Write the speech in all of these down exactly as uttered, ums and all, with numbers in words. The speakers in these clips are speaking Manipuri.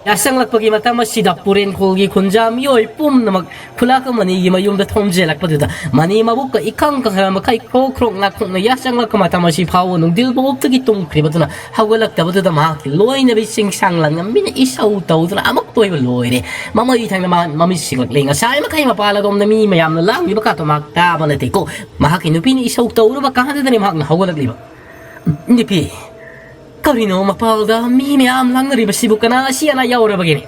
ꯌꯥꯆꯪꯂꯛꯄꯒꯤ ꯃꯇꯝ ꯑꯁꯤꯗ ꯄꯨꯔꯦꯟꯈꯣꯜꯒꯤ ꯈꯨꯟꯖꯥ ꯃꯤꯑꯣꯏ ꯄꯨꯝꯅꯃꯛ ꯈꯨꯂꯥꯛ ꯑꯃꯅꯤꯒꯤ ꯃꯌꯨꯝꯗ ꯊꯣꯝꯖꯤꯜꯂꯛꯄꯗꯨꯗ ꯃꯅꯤ ꯃꯕꯨꯛꯀ ꯏꯀꯪ ꯀꯪꯍꯟꯕ ꯃꯈꯩ ꯈ꯭ꯔꯣꯛ ꯈ꯭ꯔꯣꯛ ꯅꯥꯈꯣꯛꯅ ꯌꯥꯆꯪꯂꯛꯄ ꯃꯇꯝ ꯑꯁꯤ ꯐꯥꯎꯕ ꯅꯨꯡꯗꯤꯜ ꯚꯣꯞꯇꯒꯤ ꯇꯨꯝꯈ꯭ꯔꯤꯕꯗꯨꯅ ꯍꯧꯒꯠꯂꯛꯇꯕꯗꯨꯗ ꯃꯍꯥꯛꯀꯤ ꯂꯣꯏꯅꯕꯤ ꯆꯤꯡꯁꯥꯡ ꯂꯥꯟꯉꯝꯕꯤꯅ ꯏꯁꯧ ꯇꯧꯗꯨꯅ ꯑꯃꯨꯛꯇ ꯑꯣꯏꯕ ꯂꯣꯏꯔꯦ꯫ ꯃꯃꯩ ꯊꯪꯅ ꯃꯥ ꯃꯃꯤꯠ ꯁꯤꯡꯂꯛꯂꯦ꯫ ꯉꯁꯥꯏ ꯃꯈꯩ ꯃꯄꯥꯜ ꯑꯗꯣꯝꯗ ꯃꯤ ꯃꯌꯥꯝꯅ ꯂꯥꯡꯂꯤꯕ ꯀꯥꯗꯣ ꯃꯍꯥꯛ ꯇꯥꯕ ꯅꯠꯇꯦꯀꯣ꯫ ꯃꯍꯥꯛꯀꯤ ꯅꯨꯄꯤꯅ ꯏꯁꯧ ꯇꯧꯔꯨꯕ ꯀꯥꯟꯗꯨꯗꯅꯤ ꯃꯍꯥꯛꯅ ꯍꯧꯒꯠꯂꯛꯂꯤꯕ꯫ ꯅꯨꯄꯤ, ꯀꯔꯤꯅꯣ ꯃꯄꯥꯜꯗ ꯃꯤ ꯃꯌꯥꯝ ꯂꯥꯡꯅꯔꯤꯕꯁꯤꯕꯨ? ꯀꯅꯥ ꯑꯁꯤ ꯑꯅꯥ ꯌꯥꯎꯔꯕꯒꯦꯅꯦ?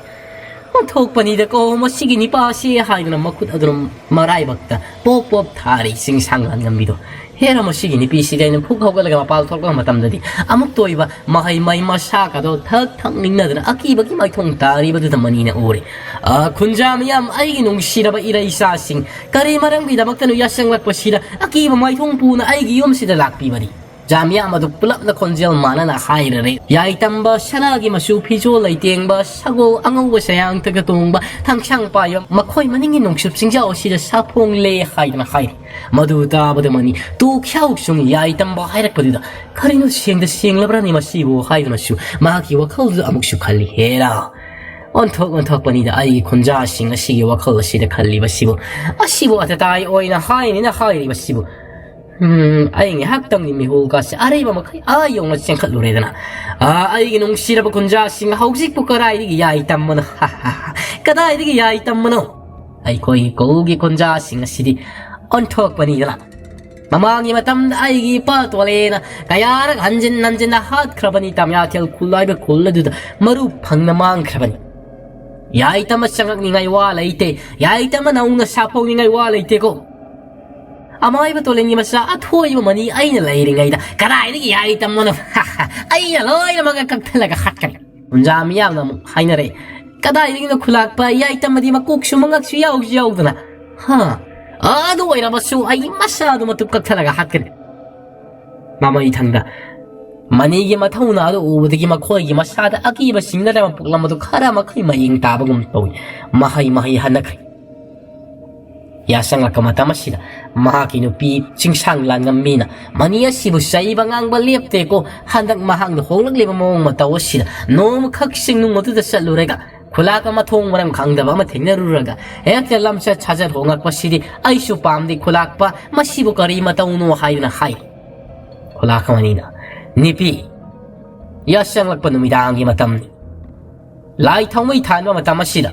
ꯑꯣꯟꯊꯣꯛꯄꯅꯤꯗꯀꯣ ꯃꯁꯤꯒꯤ ꯅꯤꯄꯥꯁꯤ, ꯍꯥꯏꯗꯨꯅ ꯃꯈꯨꯠ ꯑꯗꯨꯅ ꯃꯔꯥꯏꯕꯛꯇ ꯄꯣꯞ ꯄꯣꯞ ꯊꯥꯔꯤ ꯆꯤꯡꯁꯥꯡ ꯂꯥꯟꯉꯝꯕꯤꯗꯣ꯫ ꯍꯦꯔꯥ, ꯃꯁꯤꯒꯤ ꯅꯨꯄꯤꯁꯤꯗꯤ ꯑꯩꯅ ꯐꯨꯛ ꯍꯧꯒꯠꯂꯒ ꯃꯄꯥꯜ ꯊꯣꯛꯂꯛꯄ ꯃꯇꯝꯗꯗꯤ ꯑꯃꯨꯛꯇ ꯑꯣꯏꯕ ꯃꯍꯩ ꯃꯩ ꯃꯁꯥꯀꯗꯣ ꯊꯛ ꯊꯛ ꯅꯤꯛꯅꯗꯅ ꯑꯀꯤꯕꯒꯤ ꯃꯥꯏꯊꯣꯡ ꯇꯥꯔꯤꯕꯗꯨꯗ ꯃꯅꯤꯅ ꯎꯔꯦ꯫ ꯑ, ꯈꯨꯟꯖꯥ ꯃꯤꯌꯥꯝ, ꯑꯩꯒꯤ ꯅꯨꯡꯁꯤꯔꯕ ꯏꯔꯩꯆꯥꯁꯤꯡ, ꯀꯔꯤ ꯃꯔꯝꯒꯤꯗꯃꯛꯇꯅꯣ ꯌꯥꯆꯪꯂꯛꯄꯁꯤꯗ ꯑꯀꯤꯕ ꯃꯥꯏꯊꯣꯡ ꯄꯨꯅ ꯑꯩꯒꯤ ꯌꯨꯝꯁꯤꯗ ꯂꯥꯛꯄꯤꯕꯗꯤ? ꯖꯥ ꯃꯤꯌꯥꯝ ꯑꯗꯨ ꯄꯨꯂꯞꯅ ꯈꯣꯟꯖꯦꯜ ꯃꯥꯟꯅꯅ ꯍꯥꯏꯔꯔꯦ꯫ ꯌꯥꯏꯇꯝꯕ ꯁꯅꯥꯒꯤ ꯃꯆꯨ ꯐꯤꯖꯣꯜ ꯂꯩꯇꯦꯡꯕ, ꯁꯒꯣꯜ ꯑꯉꯧꯕ ꯁꯌꯥꯡꯇꯒ ꯇꯣꯡꯕ, ꯊꯥꯡꯁꯥꯡ ꯄꯥꯏꯕ, ꯃꯈꯣꯏ ꯃꯅꯤꯡꯒꯤ ꯅꯣꯡꯆꯨꯞ ꯆꯤꯡꯖꯥꯎ ꯑꯁꯤꯗ ꯁꯥꯐꯣꯡꯂꯦ ꯍꯥꯏꯗꯨꯅ ꯍꯥꯏꯔꯤ꯫ ꯃꯗꯨ ꯇꯥꯕꯗ ꯃꯅꯤ ꯇꯨ ꯈ꯭ꯌꯥꯎ ꯆꯨꯡ ꯌꯥꯏꯇꯝꯕ ꯍꯥꯏꯔꯛꯄꯗꯨꯗ, "ꯀꯔꯤꯅꯣ, ꯁꯦꯡꯗ ꯁꯦꯡꯂꯕ꯭ꯔꯥꯅꯦ ꯃꯁꯤꯕꯨ?" ꯍꯥꯏꯗꯨꯅꯁꯨ ꯃꯍꯥꯛꯀꯤ ꯋꯥꯈꯜꯗꯨꯗ ꯑꯃꯨꯛꯁꯨ ꯈꯜꯂꯤ꯫ ꯍꯦꯔꯥ! ꯑꯣꯟꯊꯣꯛ ꯑꯣꯟꯊꯣꯛꯄꯅꯤꯗ ꯑꯩꯒꯤ ꯈꯨꯟꯖꯥꯁꯤꯡ ꯑꯁꯤꯒꯤ ꯋꯥꯈꯜ ꯑꯁꯤꯗ ꯈꯜꯂꯤꯕꯁꯤꯕꯨ꯫ ꯑꯁꯤꯕꯨ ꯑꯇꯇꯥꯏ ꯑꯣꯏꯅ ꯍꯥꯏꯅꯤꯅ ꯍꯥꯏꯔꯤꯕꯁꯤꯕꯨ꯫ ꯎꯝ, ꯑꯩ ꯉꯥꯏꯍꯥꯛꯇꯪꯒꯤ ꯃꯤꯍꯨꯜꯒꯁꯦ ꯑꯔꯩꯕ ꯃꯈꯩ ꯑꯥ ꯌꯧꯅ ꯆꯦꯟꯈꯠꯂꯨꯔꯦꯗꯅ꯫ ꯑꯥ, ꯑꯩꯒꯤ ꯅꯨꯡꯁꯤꯔꯕ ꯈꯨꯟꯖꯥꯁꯤꯡ, ꯍꯧꯖꯤꯛꯄꯨ ꯀꯗꯥꯏꯗꯒꯤ ꯌꯥꯏ ꯇꯝꯕꯅꯣ? ꯀꯗꯥꯏꯗꯒꯤ ꯌꯥꯏ ꯇꯝꯕꯅꯣ? ꯑꯩꯈꯣꯏꯒꯤ ꯀꯧꯒꯤ ꯈꯨꯟꯖꯥꯁꯤꯡ ꯑꯁꯤꯗꯤ ꯑꯣꯟꯊꯣꯛꯄꯅꯤꯗꯅ꯫ ꯃꯃꯥꯡꯒꯤ ꯃꯇꯝꯗ ꯑꯩꯒꯤ ꯏꯄꯥ ꯇꯣꯂꯦꯅ ꯀꯌꯥꯔꯛ ꯍꯟꯖꯤꯟ ꯍꯟꯖꯤꯟꯅ ꯍꯥꯠꯈ꯭ꯔꯕꯅꯤ꯫ ꯇꯝꯌꯥꯊꯦꯜ ꯈꯨꯜ ꯍꯥꯏꯕ ꯈꯨꯜ ꯑꯗꯨꯗ ꯃꯔꯨ ꯐꯪꯅ ꯃꯥꯡꯈ꯭ꯔꯕꯅꯤ꯫ ꯌꯥꯏꯇꯝꯕ ꯆꯪꯉꯛꯅꯤꯡꯉꯥꯏ ꯋꯥ ꯂꯩꯇꯦ꯫ ꯌꯥꯏꯇꯝꯕ ꯅꯧꯅ ꯁꯥꯐꯧꯅꯤꯡꯉꯥꯏ ꯋꯥ ꯂꯩꯇꯦꯀꯣ꯫ ꯑꯃꯥꯏꯕ ꯇꯣꯂꯦꯟꯒꯤ ꯃꯆꯥ ꯑꯊꯣꯏꯕ ꯃꯅꯤ ꯑꯩꯅ ꯂꯩꯔꯤꯉꯩꯗ ꯀꯗꯥꯏꯗꯒꯤ ꯌꯥꯏꯇꯝꯕꯅꯣ? ꯑꯩꯅ ꯂꯣꯏꯅꯃꯛ ꯀꯛꯊꯠꯂꯒ ꯍꯥꯠꯀꯅꯤ꯫ ꯄꯨꯟꯖꯥ ꯃꯤꯌꯥꯝꯅ ꯑꯃꯨꯛ ꯍꯥꯏꯅꯔꯦ, "ꯀꯗꯥꯏꯗꯒꯤꯅꯣ ꯈꯨꯂꯥꯛꯄ ꯌꯥꯏꯇꯝꯕꯗꯤ ꯃꯀꯣꯛꯁꯨ ꯃꯉꯛꯁꯨ ꯌꯥꯎꯁꯨ ꯌꯥꯎꯗꯅ?" ꯍꯥ? ꯑꯗꯨ ꯑꯣꯏꯔꯕꯁꯨ ꯑꯩ ꯃꯁꯥꯗꯨ ꯃꯇꯨꯞ ꯀꯛꯊꯠꯂꯒ ꯍꯥꯠꯀꯅꯤ꯫ ꯃꯃꯩ ꯊꯪꯗ ꯃꯅꯤꯒꯤ ꯃꯊꯧꯅꯥ ꯑꯗꯨ ꯎꯕꯗꯒꯤ ꯃꯈꯣꯏꯒꯤ ꯃꯁꯥꯗ ꯑꯀꯤꯕ ꯁꯤꯡꯅꯗꯕ ꯄꯣꯛꯂꯝꯕꯗꯨ ꯈꯔ ꯃꯈꯩ ꯃꯌꯦꯡ ꯇꯥꯕꯒꯨꯝ ꯇꯧꯏ꯫ ꯃꯍꯩ ꯃꯍꯩ ꯍꯟꯅꯈ꯭ꯔꯦ꯫ ꯌꯥꯆꯪꯂꯛꯄ ꯃꯇꯝ ꯑꯁꯤꯗ ꯃꯍꯥꯛꯀꯤ ꯅꯨꯄꯤ ꯆꯤꯡꯁꯥꯡ ꯂꯥꯟꯉꯝꯕꯤꯅ ꯃꯅꯤ ꯑꯁꯤꯕꯨ ꯆꯩꯕ ꯉꯥꯡꯕ ꯂꯦꯞꯇꯦꯀꯣ꯫ ꯍꯟꯗꯛ ꯃꯍꯥꯛꯅ ꯍꯣꯡꯂꯛꯂꯤꯕ ꯃꯑꯣꯡ ꯃꯇꯧ ꯑꯁꯤꯗ ꯅꯣꯡꯃꯈꯛ ꯆꯤꯡꯅꯨꯡ ꯑꯗꯨꯗ ꯆꯠꯂꯨꯔꯒ ꯈꯨꯂꯥꯛꯄ ꯃꯊꯣꯡ ꯃꯔꯝ ꯈꯪꯗꯕ ꯑꯃ ꯊꯦꯡꯅꯔꯨꯔꯒ ꯍꯦꯛꯇ ꯂꯝꯆꯠ ꯁꯥꯖꯠ ꯍꯣꯡꯂꯛꯄꯁꯤꯗꯤ ꯑꯩꯁꯨ ꯄꯥꯝꯗꯦ ꯈꯨꯂꯥꯛꯄ, ꯃꯁꯤꯕꯨ ꯀꯔꯤ ꯃꯇꯧꯅꯣ ꯍꯥꯏꯗꯨꯅ ꯍꯥꯏ꯫ ꯈꯨꯂꯥꯛꯄ ꯃꯅꯤꯅ, ꯅꯨꯄꯤ, ꯌꯥꯆꯪꯂꯛꯄ ꯅꯨꯃꯤꯗꯥꯡꯒꯤ ꯃꯇꯝꯅꯤ꯫ ꯂꯥꯏ ꯊꯥꯎꯃꯩ ꯊꯥꯟꯕ ꯃꯇꯝ ꯑꯁꯤꯗ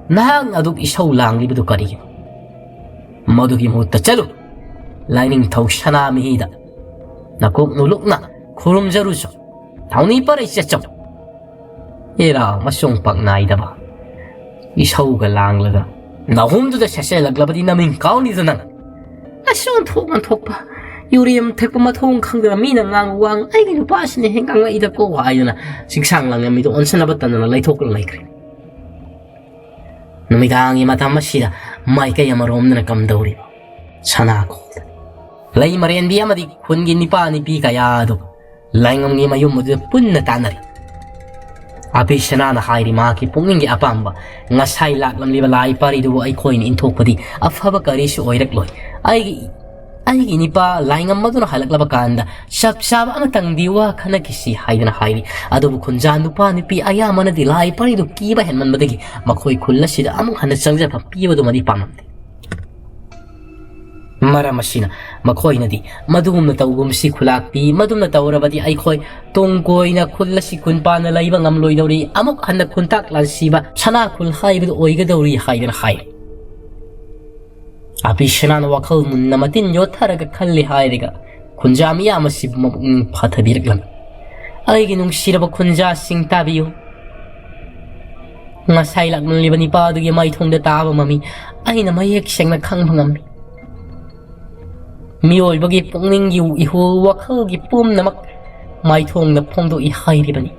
ꯅꯍꯥꯛꯅ ꯑꯗꯨꯛ ꯏꯁꯧ ꯂꯥꯡꯂꯤꯕꯗꯨ ꯀꯔꯤꯒꯤꯅꯣ? ꯃꯗꯨꯒꯤ ꯃꯍꯨꯠꯇ ꯆꯠꯂꯨ, ꯂꯥꯏꯅꯤꯡꯊꯧ ꯁꯅꯥꯃꯍꯤꯗ ꯅꯀꯣꯛ ꯅꯨꯂꯨꯛꯅ ꯈꯨꯔꯨꯝꯖꯔꯨꯆꯣ, ꯊꯧꯅꯤ ꯄꯔꯩ ꯆꯠꯆꯧ꯫ ꯑꯦꯔꯥ, ꯃꯁꯣꯡ ꯄꯥꯛ ꯅꯥꯏꯗꯕ, ꯏꯁꯧꯒ ꯂꯥꯡꯂꯒ ꯅꯍꯨꯝꯗꯨꯗ ꯁꯦꯠꯆꯜꯂꯛꯂꯕꯗꯤ ꯅꯃꯤꯡ ꯀꯥꯎꯅꯤꯗ ꯅꯪ꯫ ꯑꯁ, ꯑꯣꯟꯊꯣꯛ ꯑꯣꯟꯊꯣꯛꯄ, ꯌꯨꯔꯦꯝ ꯊꯛꯄ ꯃꯊꯣꯡ ꯈꯪꯗꯕ ꯃꯤꯅ ꯉꯥꯡꯕ ꯋꯥ ꯑꯩꯒꯤ ꯅꯨꯄꯥꯁꯤꯅ ꯍꯦꯛ ꯉꯥꯡꯂꯛꯏꯗꯀꯣ ꯍꯥꯏꯗꯨꯅ ꯆꯤꯡꯁꯥꯡ ꯂꯥꯡꯉꯝꯃꯤꯗꯨ ꯑꯣꯟꯁꯤꯟꯅꯕ ꯇꯟꯗꯅ ꯂꯩꯊꯣꯛꯂꯒ ꯂꯩꯈ꯭ꯔꯦ꯫ ꯅꯨꯃꯤꯗꯥꯡꯒꯤ ꯃꯇꯝ ꯑꯁꯤꯗ ꯃꯥꯏꯀꯩ ꯑꯃꯔꯣꯝꯗꯅ ꯀꯝꯗꯧꯔꯤꯕ ꯁꯅꯥ ꯀꯣꯜꯗ ꯂꯩ ꯃꯔꯦꯟꯕꯤ ꯑꯃꯗꯤ ꯈꯨꯟꯒꯤ ꯅꯤꯄꯥ ꯅꯤꯄꯤ ꯀꯌꯥ ꯑꯗꯨ ꯂꯥꯏꯉꯝꯒꯤ ꯃꯌꯨꯝ ꯑꯗꯨꯗ ꯄꯨꯟꯅ ꯇꯥꯟꯅꯔꯤ꯫ ꯑꯄꯤ ꯁꯅꯥꯅ ꯍꯥꯏꯔꯤ, ꯃꯍꯥꯛꯀꯤ ꯄꯨꯛꯅꯤꯡꯒꯤ ꯑꯄꯥꯝꯕ, ꯉꯁꯥꯏ ꯂꯥꯛꯂꯝꯂꯤꯕ ꯂꯥꯏ ꯄꯥꯔꯤꯗꯨꯕꯨ ꯑꯩꯈꯣꯏꯅ ꯏꯟꯊꯣꯛꯄꯗꯤ ꯑꯐꯕ ꯀꯔꯤꯁꯨ ꯑꯣꯏꯔꯛꯂꯣꯏ꯫ ꯑꯩꯒꯤ ꯑꯩꯒꯤ ꯅꯤꯄꯥ ꯂꯥꯏꯉꯝ ꯑꯗꯨꯅ ꯍꯜꯂꯛꯂꯕ ꯀꯥꯟꯗ ꯆꯞ ꯆꯥꯕ ꯑꯃꯇꯪꯗꯤ ꯋꯥ ꯈꯟꯅꯈꯤꯁꯤ ꯍꯥꯏꯗꯨꯅ ꯍꯥꯏꯔꯤ꯫ ꯑꯗꯨꯕꯨ ꯈꯨꯟꯖꯥ ꯅꯨꯄꯥ ꯅꯨꯄꯤ ꯑꯌꯥꯝꯕꯅꯗꯤ ꯂꯥꯏ ꯄꯥꯔꯤꯗꯨ ꯀꯤꯕ ꯍꯦꯟꯃꯟꯕꯗꯒꯤ ꯃꯈꯣꯏ ꯈꯨꯜ ꯑꯁꯤꯗ ꯑꯃꯨꯛ ꯍꯟꯅ ꯆꯪꯖꯐꯝ ꯄꯤꯕꯗꯨꯃꯗꯤ ꯄꯥꯝꯂꯝꯗꯦ꯫ ꯃꯔꯝ ꯑꯁꯤꯅ ꯃꯈꯣꯏꯅꯗꯤ ꯃꯗꯨꯒꯨꯝꯅ ꯇꯧꯒꯨꯝꯁꯤ ꯈꯨꯂꯥꯛꯄꯤ, ꯃꯗꯨꯝꯅ ꯇꯧꯔꯕꯗꯤ ꯑꯩꯈꯣꯏ ꯇꯨꯡ ꯀꯣꯏꯅ ꯈꯨꯜ ꯑꯁꯤ ꯈꯨꯟ ꯄꯥꯟꯅ ꯂꯩꯕ ꯉꯝꯂꯣꯏꯗꯧꯔꯤ, ꯑꯃꯨꯛ ꯍꯟꯅ ꯈꯨꯟꯇꯥꯛ ꯂꯥꯟꯁꯤꯕ ꯁꯅꯥ ꯈꯨꯜ ꯍꯥꯏꯕꯗꯨ ꯑꯣꯏꯒꯗꯧꯔꯤ ꯍꯥꯏꯗꯅ ꯍꯥꯏ꯫ ꯑꯄꯤ ꯁꯅꯥꯅ ꯋꯥꯈꯜ ꯃꯨꯟꯅ ꯃꯇꯤꯟ ꯌꯣꯠꯊꯔꯒ ꯈꯜꯂꯤ ꯍꯥꯏꯔꯒ ꯈꯨꯟꯖꯥ ꯃꯤꯌꯥꯝ ꯑꯁꯤꯕꯨ ꯃꯄꯨꯛꯅꯤꯡ ꯐꯥꯊꯕꯤꯔꯛꯂꯝꯃꯤ꯫ ꯑꯩꯒꯤ ꯅꯨꯡꯁꯤꯔꯕ ꯈꯨꯟꯖꯥꯁꯤꯡ, ꯇꯥꯕꯤꯌꯨ꯫ ꯉꯁꯥꯏ ꯂꯥꯛꯂꯝꯂꯤꯕ ꯅꯤꯄꯥ ꯑꯗꯨꯒꯤ ꯃꯥꯏꯊꯣꯡꯗ ꯇꯥꯕ ꯃꯃꯤ ꯑꯩꯅ ꯃꯌꯦꯛ ꯁꯦꯡꯅ ꯈꯪꯕ ꯉꯝꯃꯤ꯫ ꯃꯤꯑꯣꯏꯕꯒꯤ ꯄꯨꯛꯅꯤꯡꯒꯤ ꯏꯍꯨꯜ ꯋꯥꯈꯜꯒꯤ ꯄꯨꯝꯅꯃꯛ ꯃꯥꯏꯊꯣꯡꯗ ꯐꯣꯡꯗꯣꯛꯏ ꯍꯥꯏꯔꯤꯕꯅꯤ꯫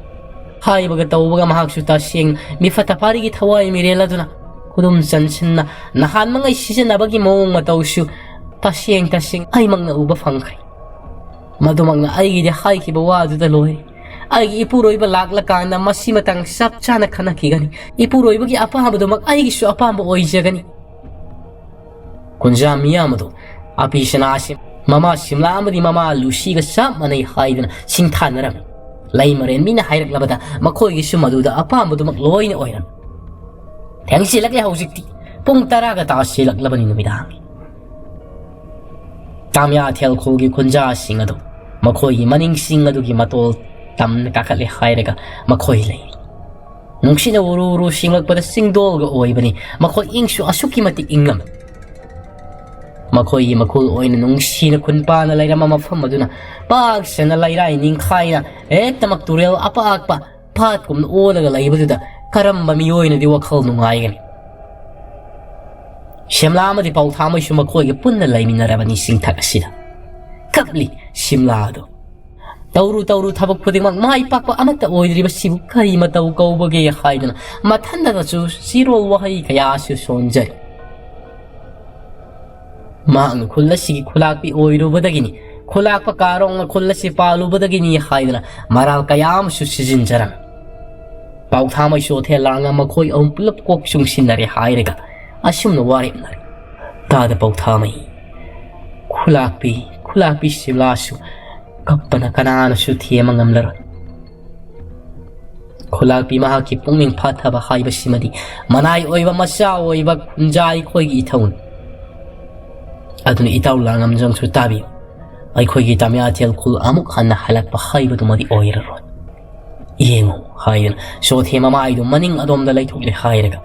ꯍꯥꯏꯕꯒ ꯇꯧꯕꯒ ꯃꯍꯥꯛꯁꯨ ꯇꯁꯦꯡ ꯃꯤꯐꯠꯇ ꯐꯥꯔꯤꯒꯤ ꯊꯋꯥꯏ ꯃꯤꯔꯦꯜ ꯑꯗꯨꯅ ꯈꯨꯗꯨꯝ ꯆꯟꯁꯤꯟꯅ ꯅꯍꯥꯟꯃꯉꯩ ꯁꯤꯖꯤꯟꯅꯕꯒꯤ ꯃꯑꯣꯡ ꯃꯇꯧꯁꯨ ꯇꯁꯦꯡ ꯇꯁꯦꯡ ꯑꯩꯃꯛꯅ ꯎꯕ ꯐꯪꯈ꯭ꯔꯦ꯫ ꯃꯗꯨꯃꯛꯅ ꯑꯩꯒꯤꯗꯤ ꯍꯥꯏꯈꯤꯕ ꯋꯥꯗꯨꯗ ꯂꯣꯏꯔꯦ꯫ ꯑꯩꯒꯤ ꯏꯄꯨꯔꯣꯏꯕ ꯂꯥꯛꯂꯀꯥꯟꯗ ꯃꯁꯤ ꯃꯇꯥꯡ ꯆꯞ ꯆꯥꯅ ꯈꯟꯅꯈꯤꯒꯅꯤ꯫ ꯏꯄꯨꯔꯣꯏꯕꯒꯤ ꯑꯄꯥꯝꯕꯗꯨꯃꯛ ꯑꯩꯒꯤꯁꯨ ꯑꯄꯥꯝꯕ ꯑꯣꯏꯖꯒꯅꯤ꯫ ꯀꯨꯟꯖꯥ ꯃꯤꯌꯥꯝ ꯑꯗꯨ ꯑꯄꯤꯁꯅꯥ ꯑꯁꯤ ꯃꯃꯥ ꯁꯤꯝꯂꯥ ꯑꯃꯗꯤ ꯃꯃꯥ ꯂꯨꯁꯤꯒ ꯆꯞ ꯃꯥꯟꯅꯩ ꯍꯥꯏꯗꯨꯅ ꯁꯤꯡꯊꯥꯅꯔꯝꯃꯤ꯫ ꯂꯩꯃꯔꯦꯟ ꯃꯤꯅ ꯍꯥꯏꯔꯛꯂꯕꯗ ꯃꯈꯣꯏꯒꯤꯁꯨ ꯃꯗꯨꯗ ꯑꯄꯥꯝꯕꯗꯨꯃꯛ ꯂꯣꯏꯅ ꯑꯣꯏꯔꯝꯃꯤ꯫ ꯊꯦꯡꯁꯤꯜꯂꯛꯂꯦ ꯍꯧꯖꯤꯛꯇꯤ꯫ ꯄꯨꯡ ꯇꯔꯥꯒ ꯇꯥꯁꯤꯜꯂꯛꯂꯕꯅꯤ ꯅꯨꯃꯤꯗꯥꯡꯒꯤ꯫ ꯇꯥꯃꯤꯌꯥ ꯊꯦꯜꯈꯨꯜꯒꯤ ꯈꯨꯟꯖꯥꯁꯤꯡ ꯑꯗꯨ ꯃꯈꯣꯏꯒꯤ ꯃꯅꯤꯡꯁꯤꯡ ꯑꯗꯨꯒꯤ ꯃꯇꯣꯜ ꯇꯝꯅ ꯀꯥꯈꯠꯂꯦ ꯍꯥꯏꯔꯒ ꯃꯈꯣꯏ ꯂꯩ꯫ ꯅꯨꯡꯁꯤꯠꯅ ꯎꯔꯨ ꯎꯔꯨ ꯁꯤꯡꯂꯛꯄꯗ ꯆꯤꯡꯗꯣꯜꯒ ꯑꯣꯏꯕꯅꯤ꯫ ꯃꯈꯣꯏ ꯏꯪꯁꯨ ꯑꯁꯨꯛꯀꯤ ꯃꯇꯤꯛ ꯏꯪꯂꯝꯃꯤ꯫ ꯃꯈꯣꯏꯒꯤ ꯃꯈꯨꯜ ꯑꯣꯏꯅ ꯅꯨꯡꯁꯤꯅ ꯈꯨꯟ ꯄꯥꯅ ꯂꯩꯔꯝꯕ ꯃꯐꯝ ꯑꯗꯨꯅ ꯄꯥꯛ ꯁꯟꯅ ꯂꯩꯔꯥꯏ ꯅꯤꯡꯈꯥꯏꯅ ꯍꯦꯛꯇꯃꯛ ꯇꯨꯔꯦꯜ ꯑꯄꯥꯛꯄ ꯄꯥꯠꯀꯨꯝꯅ ꯑꯣꯜꯂꯒ ꯂꯩꯕꯗꯨꯗ ꯀꯔꯝꯕ ꯃꯤꯑꯣꯏꯅꯗꯤ ꯋꯥꯈꯜ ꯅꯨꯡꯉꯥꯏꯒꯅꯤ? ꯁꯤꯝꯂꯥ ꯑꯃꯗꯤ ꯄꯥꯎꯊꯥꯃꯩꯁꯨ ꯃꯈꯣꯏꯒ ꯄꯨꯟꯅ ꯂꯩꯃꯤꯟꯅꯔꯕꯅꯤ ꯆꯤꯡꯊꯛ ꯑꯁꯤꯗ꯫ ꯀꯞꯂꯤ ꯁꯤꯝꯂꯥ ꯑꯗꯨ꯫ ꯇꯧꯔꯨ ꯇꯧꯔꯨ ꯊꯕꯛ ꯈꯨꯗꯤꯡꯃꯛ ꯃꯥꯏ ꯄꯥꯛꯄ ꯑꯃꯠꯇ ꯑꯣꯏꯗ꯭ꯔꯤꯕꯁꯤꯕꯨ ꯀꯔꯤ ꯃꯇꯧ ꯀꯧꯕꯒꯦ ꯍꯥꯏꯗꯨꯅ ꯃꯊꯟꯗꯇꯁꯨ ꯆꯤꯔꯣꯜ ꯋꯥꯍꯩ ꯀꯌꯥꯁꯨ ꯁꯣꯟꯖꯔꯤ꯫ ꯃꯍꯥꯛꯅ ꯈꯨꯜ ꯑꯁꯤꯒꯤ ꯈꯨꯂꯥꯛꯄꯤ ꯑꯣꯏꯔꯨꯕꯗꯒꯤꯅꯤ, ꯈꯨꯂꯥꯛꯄ ꯀꯥꯔꯣꯡꯅ ꯈꯨꯜ ꯑꯁꯤ ꯄꯥꯜꯂꯨꯕꯗꯒꯤꯅꯤ ꯍꯥꯏꯗꯨꯅ ꯃꯔꯥꯜ ꯀꯌꯥ ꯑꯃꯁꯨ ꯁꯤꯖꯤꯟꯖꯔꯝꯃꯤ꯫ ꯄꯥꯎꯊꯥꯃꯩ ꯁꯣꯊꯦ ꯂꯥꯡꯉ ꯃꯈꯣꯏ ꯑꯍꯨꯝ ꯄꯨꯂꯞ ꯀꯣꯛ ꯆꯨꯡꯁꯤꯟꯅꯔꯦ ꯍꯥꯏꯔꯒ ꯑꯁꯨꯝꯅ ꯋꯥꯔꯦꯞꯅꯔꯦ꯫ ꯇꯥꯗ ꯄꯥꯎꯊꯥꯃꯩ, ꯈꯨꯂꯥꯛꯄꯤ, ꯈꯨꯂꯥꯛꯄꯤ ꯁꯤꯝꯂꯥꯁꯨ ꯀꯞꯄꯅ ꯀꯅꯥꯅꯁꯨ ꯊꯦꯝꯕ ꯉꯝꯂꯔꯣꯏ꯫ ꯈꯨꯂꯥꯛꯄꯤ ꯃꯍꯥꯛꯀꯤ ꯄꯨꯛꯅꯤꯡ ꯐꯥꯊꯕ ꯍꯥꯏꯕꯁꯤꯃꯗꯤ ꯃꯅꯥꯏ ꯑꯣꯏꯕ ꯃꯆꯥ ꯑꯣꯏꯕ ꯈꯨꯟꯖꯥ ꯑꯩꯈꯣꯏꯒꯤ ꯏꯊꯧꯅꯤ꯫ ꯑꯗꯨꯅ ꯏꯇꯥꯎ ꯂꯥꯡꯉꯝꯖꯪꯁꯨ ꯇꯥꯕꯤꯌꯨ, ꯑꯩꯈꯣꯏꯒꯤ ꯇꯥꯃꯤꯌꯥꯊꯦꯜ ꯈꯨꯜ ꯑꯃꯨꯛ ꯍꯟꯅ ꯍꯜꯂꯛꯄ ꯍꯥꯏꯕꯗꯨꯃꯗꯤ ꯑꯣꯏꯔꯔꯣꯏ꯫ ꯌꯦꯡꯉꯨ ꯍꯥꯏꯗꯨꯅ ꯁꯣꯊꯦ ꯃꯃꯥꯏꯗꯨ ꯃꯅꯤꯡ ꯑꯗꯣꯝꯗ ꯂꯩꯊꯣꯛꯂꯦ ꯍꯥꯏꯔꯒ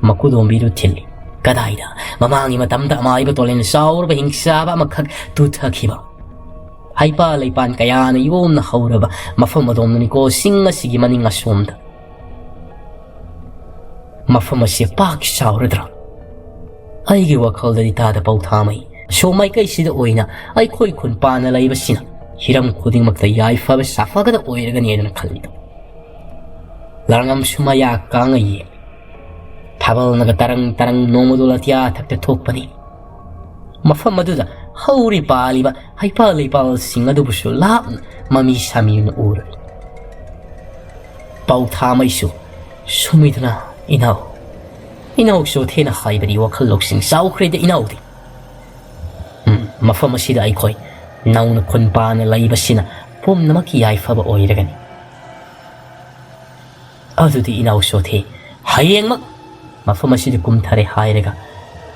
ꯃꯀꯨꯗꯣꯝꯕꯤꯗꯨ ꯊꯤꯜꯂꯤ꯫ ꯀꯗꯥꯏꯗ ꯃꯃꯥꯡꯒꯤ ꯃꯇꯝꯗ ꯑꯃꯥꯏꯕ ꯇꯣꯂꯦꯟ ꯆꯥꯎꯔꯕ ꯍꯤꯡꯆꯥꯕ ꯑꯃꯈꯛ ꯇꯨꯊꯈꯤꯕ? ꯍꯩꯄꯥ ꯂꯩꯄꯥꯟ ꯀꯌꯥꯅ ꯌꯣꯝꯅ ꯍꯧꯔꯕ ꯃꯐꯝ ꯑꯗꯣꯝꯗꯅꯤꯀꯣ, ꯆꯤꯡ ꯑꯁꯤꯒꯤ ꯃꯅꯤꯡ ꯑꯁꯣꯝꯗ꯫ ꯃꯐꯝ ꯑꯁꯤ ꯄꯥꯛ ꯆꯥꯎꯔꯗ꯭ꯔꯥ? ꯑꯩꯒꯤ ꯋꯥꯈꯜꯗꯗꯤ ꯇꯥꯗ ꯄꯥꯎꯊꯥꯃꯩ, ꯁꯣꯝ ꯃꯥꯏꯀꯩꯁꯤꯗ ꯑꯣꯏꯅ ꯑꯩꯈꯣꯏ ꯈꯨꯟ ꯄꯥꯟꯅ ꯂꯩꯕꯁꯤꯅ ꯍꯤꯔꯝ ꯈꯨꯗꯤꯡꯃꯛꯇ ꯌꯥꯏꯐꯕ ꯁꯥꯐꯒꯗ ꯑꯣꯏꯔꯒꯅꯤ ꯍꯥꯏꯗꯅ ꯈꯜꯂꯤ꯫ ꯂꯥꯡꯉꯝꯁꯨ ꯃꯌꯥ ꯀꯥꯡꯉ ꯌꯦꯡꯂꯤ꯫ ꯊꯥꯕꯜꯅꯒ ꯇꯔꯪ ꯇꯔꯪ ꯅꯣꯡꯃꯗꯣꯜ ꯑꯇꯤꯌꯥ ꯊꯛꯇ ꯊꯣꯛꯄꯅꯤ꯫ ꯃꯐꯝ ꯑꯗꯨꯗ ꯍꯧꯔꯤ ꯄꯥꯜꯂꯤꯕ ꯍꯩꯄꯥꯜ ꯂꯩꯄꯥꯜꯁꯤꯡ ꯑꯗꯨꯕꯨꯁꯨ ꯂꯥꯞꯅ ꯃꯃꯤ ꯁꯥꯃꯤꯅ ꯎꯔꯦ꯫ ꯄꯥꯎꯊꯥꯃꯩꯁꯨ, ꯁꯨꯃꯤꯗꯅ ꯏꯅꯥꯎ, ꯏꯅꯥꯎ ꯆꯣꯊꯦꯅ ꯍꯥꯏꯕꯗꯤ ꯋꯥꯈꯜ ꯂꯧꯁꯤꯡ ꯆꯥꯎꯈ꯭ꯔꯦꯗ ꯏꯅꯥꯎꯗꯤ꯫ ꯎꯝ, ꯃꯐꯝ ꯑꯁꯤꯗ ꯑꯩꯈꯣꯏ ꯅꯧꯅ ꯈꯨꯟꯄꯥꯅ ꯂꯩꯕꯁꯤꯅ ꯄꯨꯝꯅꯃꯛꯀꯤ ꯌꯥꯏꯐꯕ ꯑꯣꯏꯔꯒꯅꯤ꯫ ꯑꯗꯨꯗꯤ ꯏꯅꯥꯎ ꯆꯣꯊꯦ, ꯍꯌꯦꯡꯃꯛ ꯃꯐꯝ ꯑꯁꯤꯗ ꯀꯨꯝꯊꯔꯦ ꯍꯥꯏꯔꯒ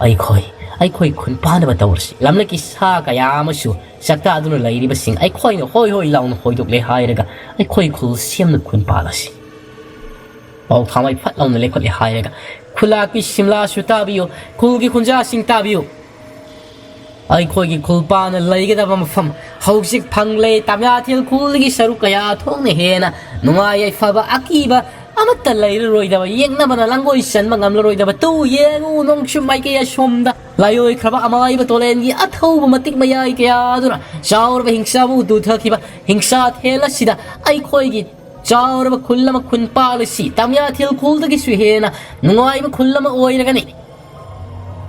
ꯑꯩꯈꯣꯏ, ꯑꯩꯈꯣꯏ ꯈꯨꯟ ꯄꯥꯟꯅꯕ ꯇꯧꯔꯁꯤ꯫ ꯂꯝꯂꯛꯀꯤ ꯁꯥ ꯀꯌꯥ ꯑꯃꯁꯨ ꯆꯥꯛꯇꯥꯗꯨꯅ ꯂꯩꯔꯤꯕꯁꯤꯡ ꯑꯩꯈꯣꯏꯅ ꯍꯣꯏ ꯍꯣꯏ ꯂꯥꯎꯅ ꯍꯣꯏꯗꯣꯛꯂꯦ ꯍꯥꯏꯔꯒ ꯑꯩꯈꯣꯏ ꯈꯨꯜ ꯁꯦꯝꯅ ꯈꯨꯟ ꯄꯥꯜꯂꯁꯤ꯫ ꯄꯥꯎ ꯊꯥꯃꯩ ꯐꯠ ꯂꯥꯎꯅ ꯂꯦꯞꯈꯠꯂꯦ ꯍꯥꯏꯔꯒ, "ꯈꯨꯂꯥꯛꯄꯤ ꯁꯤꯝꯂꯥꯁꯨ ꯇꯥꯕꯤꯌꯨ, ꯈꯨꯜꯒꯤ ꯈꯨꯟꯖꯥꯁꯤꯡ ꯇꯥꯕꯤꯌꯨ꯫ ꯑꯩꯈꯣꯏꯒꯤ ꯈꯨꯜꯄꯥꯅ ꯂꯩꯒꯗꯕ ꯃꯐꯝ ꯍꯧꯖꯤꯛ ꯐꯪꯂꯦ꯫ ꯇꯥꯃꯤꯌꯥꯊꯦꯜ ꯈꯨꯜꯗꯒꯤ ꯁꯔꯨꯛ ꯀꯌꯥ ꯊꯣꯛꯅ ꯍꯦꯟꯅ ꯅꯨꯡꯉꯥꯏ ꯌꯥꯏꯐꯕ ꯑꯀꯤꯕ ꯑꯃꯠꯇ ꯂꯩꯔꯔꯣꯏꯗꯕ, ꯌꯦꯛꯅꯕꯅ ꯂꯥꯡꯒꯣꯏ ꯆꯟꯕ ꯉꯝꯂꯔꯣꯏꯗꯕ꯫ ꯇꯨ ꯌꯦꯡꯉꯨ, ꯅꯣꯡꯆꯨꯞ ꯃꯥꯏꯀꯩ ꯑꯁꯣꯝꯗ ꯂꯥꯏꯑꯣꯏꯈ꯭ꯔꯕ ꯑꯃꯥꯏꯕ ꯇꯣꯂꯦꯟꯒꯤ ꯑꯊꯧꯕ ꯃꯇꯤꯛ ꯃꯌꯥꯏ ꯀꯌꯥ ꯑꯗꯨꯅ ꯆꯥꯎꯔꯕ ꯍꯤꯡꯆꯥꯕꯨ ꯇꯨꯊꯈꯤꯕ ꯍꯤꯡꯆꯥ ꯊꯦꯜ ꯑꯁꯤꯗ ꯑꯩꯈꯣꯏꯒꯤ ꯆꯥꯎꯔꯕ ꯈꯨꯜ ꯑꯃ ꯈꯨꯟ ꯄꯥꯜꯂꯁꯤ꯫ ꯇꯥꯃꯤꯌꯥꯊꯦꯜ ꯈꯨꯜꯗꯒꯤꯁꯨ ꯍꯦꯟꯅ ꯅꯨꯡꯉꯥꯏꯕ ꯈꯨꯜ ꯑꯃ ꯑꯣꯏꯔꯒꯅꯤ꯫"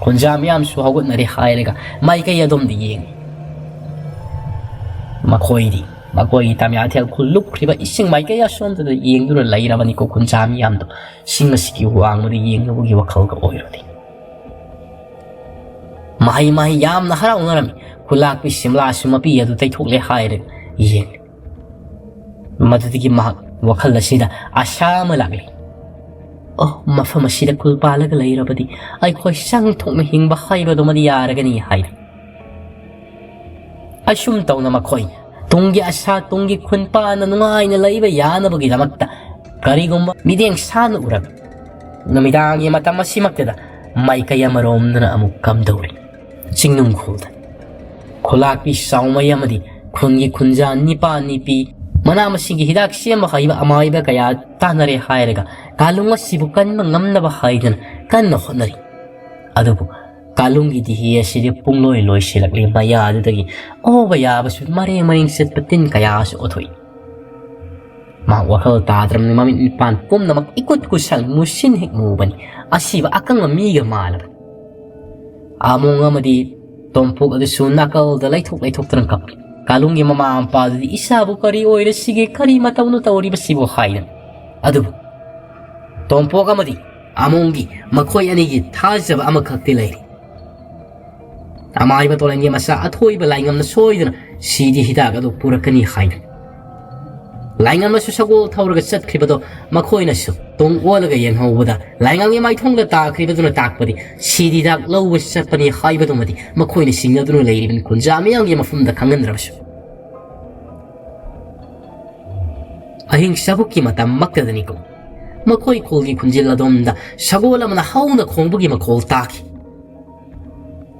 ꯈꯨꯟꯖꯥ ꯃꯤꯌꯥꯝꯁꯨ ꯍꯧꯒꯠꯅꯔꯦ ꯍꯥꯏꯔꯒ ꯃꯥꯏꯀꯩ ꯑꯗꯣꯝꯗ ꯌꯦꯡꯉꯤ꯫ ꯃꯈꯣꯏꯗꯤ ꯃꯈꯣꯏꯒꯤ ꯇꯥꯃꯤꯌꯥꯊꯦꯜ ꯈꯨꯜ ꯂꯨꯞꯈ꯭ꯔꯤꯕ ꯏꯁꯤꯡ ꯃꯥꯏꯀꯩ ꯑꯁꯣꯝꯗꯗ ꯌꯦꯡꯗꯨꯅ ꯂꯩꯔꯕꯅꯤꯀꯣ꯫ ꯈꯨꯟꯖꯥ ꯃꯤꯌꯥꯝꯗꯣ ꯆꯤꯡ ꯑꯁꯤꯒꯤ ꯋꯥꯡꯃꯗ ꯌꯦꯡꯂꯨꯕꯒꯤ ꯋꯥꯈꯜꯒ ꯑꯣꯏꯔꯨꯗꯦ꯫ ꯃꯍꯩ ꯃꯍꯩ ꯌꯥꯝꯅ ꯍꯔꯥꯎꯅꯔꯝꯃꯤ꯫ ꯈꯨꯂꯥꯛꯄꯤ ꯁꯤꯝꯂꯥꯁꯨ ꯃꯄꯤ ꯑꯗꯨ ꯇꯩꯊꯣꯛꯂꯦ ꯍꯥꯏꯔꯒ ꯌꯦꯡꯂꯤ꯫ ꯃꯗꯨꯗꯒꯤ ꯃꯍꯥꯛ ꯋꯥꯈꯜ ꯑꯁꯤꯗ ꯑꯁꯥ ꯑꯃ ꯂꯥꯛꯂꯤ꯫ "ꯑꯣ, ꯃꯐꯝ ꯑꯁꯤꯗ ꯈꯨꯜ ꯄꯥꯜꯂꯒ ꯂꯩꯔꯕꯗꯤ ꯑꯩꯈꯣꯏ ꯆꯪ ꯊꯣꯛꯅ ꯍꯤꯡꯕ ꯍꯥꯏꯕꯗꯨꯃꯗꯤ ꯌꯥꯔꯒꯅꯤ" ꯍꯥꯏꯅ꯫ ꯑꯁꯨꯝ ꯇꯧꯅ ꯃꯈꯣꯏ ꯇꯨꯡꯒꯤ ꯑꯁꯥ, ꯇꯨꯡꯒꯤ ꯈꯨꯟꯄꯥꯟꯅ ꯅꯨꯡꯉꯥꯏꯅ ꯂꯩꯕ ꯌꯥꯅꯕꯒꯤꯗꯃꯛꯇ ꯀꯔꯤꯒꯨꯝꯕ ꯃꯤꯠꯌꯦꯡ ꯁꯥꯟꯅ ꯎꯔꯕ ꯅꯨꯃꯤꯗꯥꯡꯒꯤ ꯃꯇꯝ ꯑꯁꯤꯃꯛꯇꯗ ꯃꯥꯏꯀꯩ ꯑꯃꯔꯣꯝꯗꯅ ꯑꯃꯨꯛ ꯀꯝꯗꯧꯔꯤ꯫ ꯆꯤꯡꯅꯨꯡꯈꯣꯜꯗ ꯈꯨꯂꯥꯛꯄꯤ ꯆꯥꯎꯃꯩ ꯑꯃꯗꯤ ꯈꯨꯟꯒꯤ ꯈꯨꯟꯖꯥ ꯅꯤꯄꯥ ꯅꯤꯄꯤ, ꯃꯅꯥ ꯃꯁꯤꯡꯒꯤ ꯍꯤꯗꯥꯛ ꯁꯦꯝꯕ ꯍꯩꯕ ꯑꯃꯥꯏꯕ ꯀꯌꯥ ꯇꯥꯟꯅꯔꯦ ꯍꯥꯏꯔꯒ ꯀꯥꯂꯨꯡ ꯑꯁꯤꯕꯨ ꯀꯟꯕ ꯉꯝꯅꯕ ꯍꯥꯏꯗꯨꯅ ꯀꯟꯅ ꯍꯣꯠꯅꯔꯤ꯫ ꯑꯗꯨꯕꯨ ꯀꯥꯂꯨꯡꯒꯤ ꯗꯤꯍꯤ ꯑꯁꯤꯗꯤ ꯄꯨꯡꯂꯣꯏ ꯂꯣꯏꯁꯤꯜꯂꯛꯂꯤ꯫ ꯃꯌꯥꯗꯨꯗꯒꯤ ꯑꯣꯕ ꯌꯥꯕꯁꯨ ꯃꯔꯦꯡ ꯃꯔꯦꯡ ꯆꯠꯄ ꯇꯤꯟ ꯀꯌꯥꯁꯨ ꯑꯣꯊꯣꯛꯏ꯫ ꯃꯍꯥꯛ ꯋꯥꯈꯜ ꯇꯥꯗ꯭ꯔꯕꯅꯤ꯫ ꯃꯃꯤꯠ ꯃꯤꯄꯥꯟ ꯄꯨꯝꯅꯃꯛ ꯏꯀꯨꯠ ꯀꯨꯠꯁꯜ ꯃꯨꯁꯤꯟ ꯍꯦꯛ ꯃꯨꯕꯅꯤ꯫ ꯑꯁꯤꯕ ꯑꯀꯪꯕ ꯃꯤꯒ ꯃꯥꯜꯂꯕꯅꯤ꯫ ꯑꯃꯣꯡ ꯑꯃꯗꯤ ꯇꯣꯝꯄꯣꯛ ꯑꯗꯨꯁꯨ ꯅꯥꯀꯜꯗ ꯂꯩꯊꯣꯛ ꯂꯩꯊꯣꯛꯇꯨꯅ ꯀꯞꯂꯤ꯫ ꯀꯥꯂꯨꯡꯒꯤ ꯃꯃꯥ ꯃꯄꯥꯗꯨꯗꯤ "ꯏꯆꯥꯕꯨ ꯀꯔꯤ ꯑꯣꯏꯔꯁꯤꯒꯦ, ꯀꯔꯤ ꯃꯇꯧꯅꯣ ꯇꯧꯔꯤꯕꯁꯤꯕꯨ?" ꯍꯥꯏꯅ꯫ ꯑꯗꯨꯕꯨ ꯇꯣꯝꯄꯣꯛ ꯑꯃꯗꯤ ꯑꯃꯣꯝꯒꯤ ꯃꯈꯣꯏ ꯑꯅꯤꯒꯤ ꯊꯥꯖꯕ ꯑꯃꯈꯛꯇꯤ ꯂꯩꯔꯤ꯫ ꯑꯃꯥꯏꯕ ꯇꯣꯂꯦꯟꯒꯤ ꯃꯆꯥ ꯑꯊꯣꯏꯕ ꯂꯥꯏꯉꯝꯅ ꯁꯣꯏꯗꯅ ꯁꯤꯗꯤ ꯍꯤꯗꯥꯛ ꯑꯗꯨ ꯄꯨꯔꯛꯀꯅꯤ ꯍꯥꯏꯗꯨꯅ꯫ ꯂꯥꯏꯉꯝꯅꯁꯨ ꯁꯒꯣꯜ ꯊꯧꯔꯒ ꯆꯠꯈ꯭ꯔꯤꯕꯗꯣ ꯃꯈꯣꯏꯅꯁꯨ ꯇꯨꯡ ꯑꯣꯜꯂꯒ ꯌꯦꯡꯍꯧꯕꯗ ꯂꯥꯏꯉꯝꯒꯤ ꯃꯥꯏꯊꯣꯡꯗ ꯇꯥꯈ꯭ꯔꯤꯕꯗꯨꯅ ꯇꯥꯛꯄꯗꯤ ꯁꯤꯗꯤ ꯍꯤꯗꯥꯛ ꯂꯧꯕ ꯆꯠꯄꯅꯤ ꯍꯥꯏꯕꯗꯨꯃꯗꯤ ꯃꯈꯣꯏꯅ ꯆꯤꯡꯅꯗꯨꯅ ꯂꯩꯔꯤꯕꯅꯤ ꯈꯨꯟꯖꯥ ꯃꯤꯌꯥꯝꯒꯤ ꯃꯐꯝꯗ ꯈꯪꯍꯟꯗ꯭ꯔꯕꯁꯨ꯫ ꯑꯍꯤꯡ ꯆꯥꯕꯨꯛꯀꯤ ꯃꯇꯝꯃꯛꯇꯗꯅꯤꯀꯣ ꯃꯈꯣꯏ ꯈꯨꯜꯒꯤ ꯈꯨꯟꯖꯤꯜ ꯑꯗꯣꯝꯗ ꯁꯒꯣꯜ ꯑꯃꯅ ꯍꯧꯅ ꯈꯣꯡꯕꯒꯤ ꯃꯈꯣꯜ ꯇꯥꯈꯤ꯫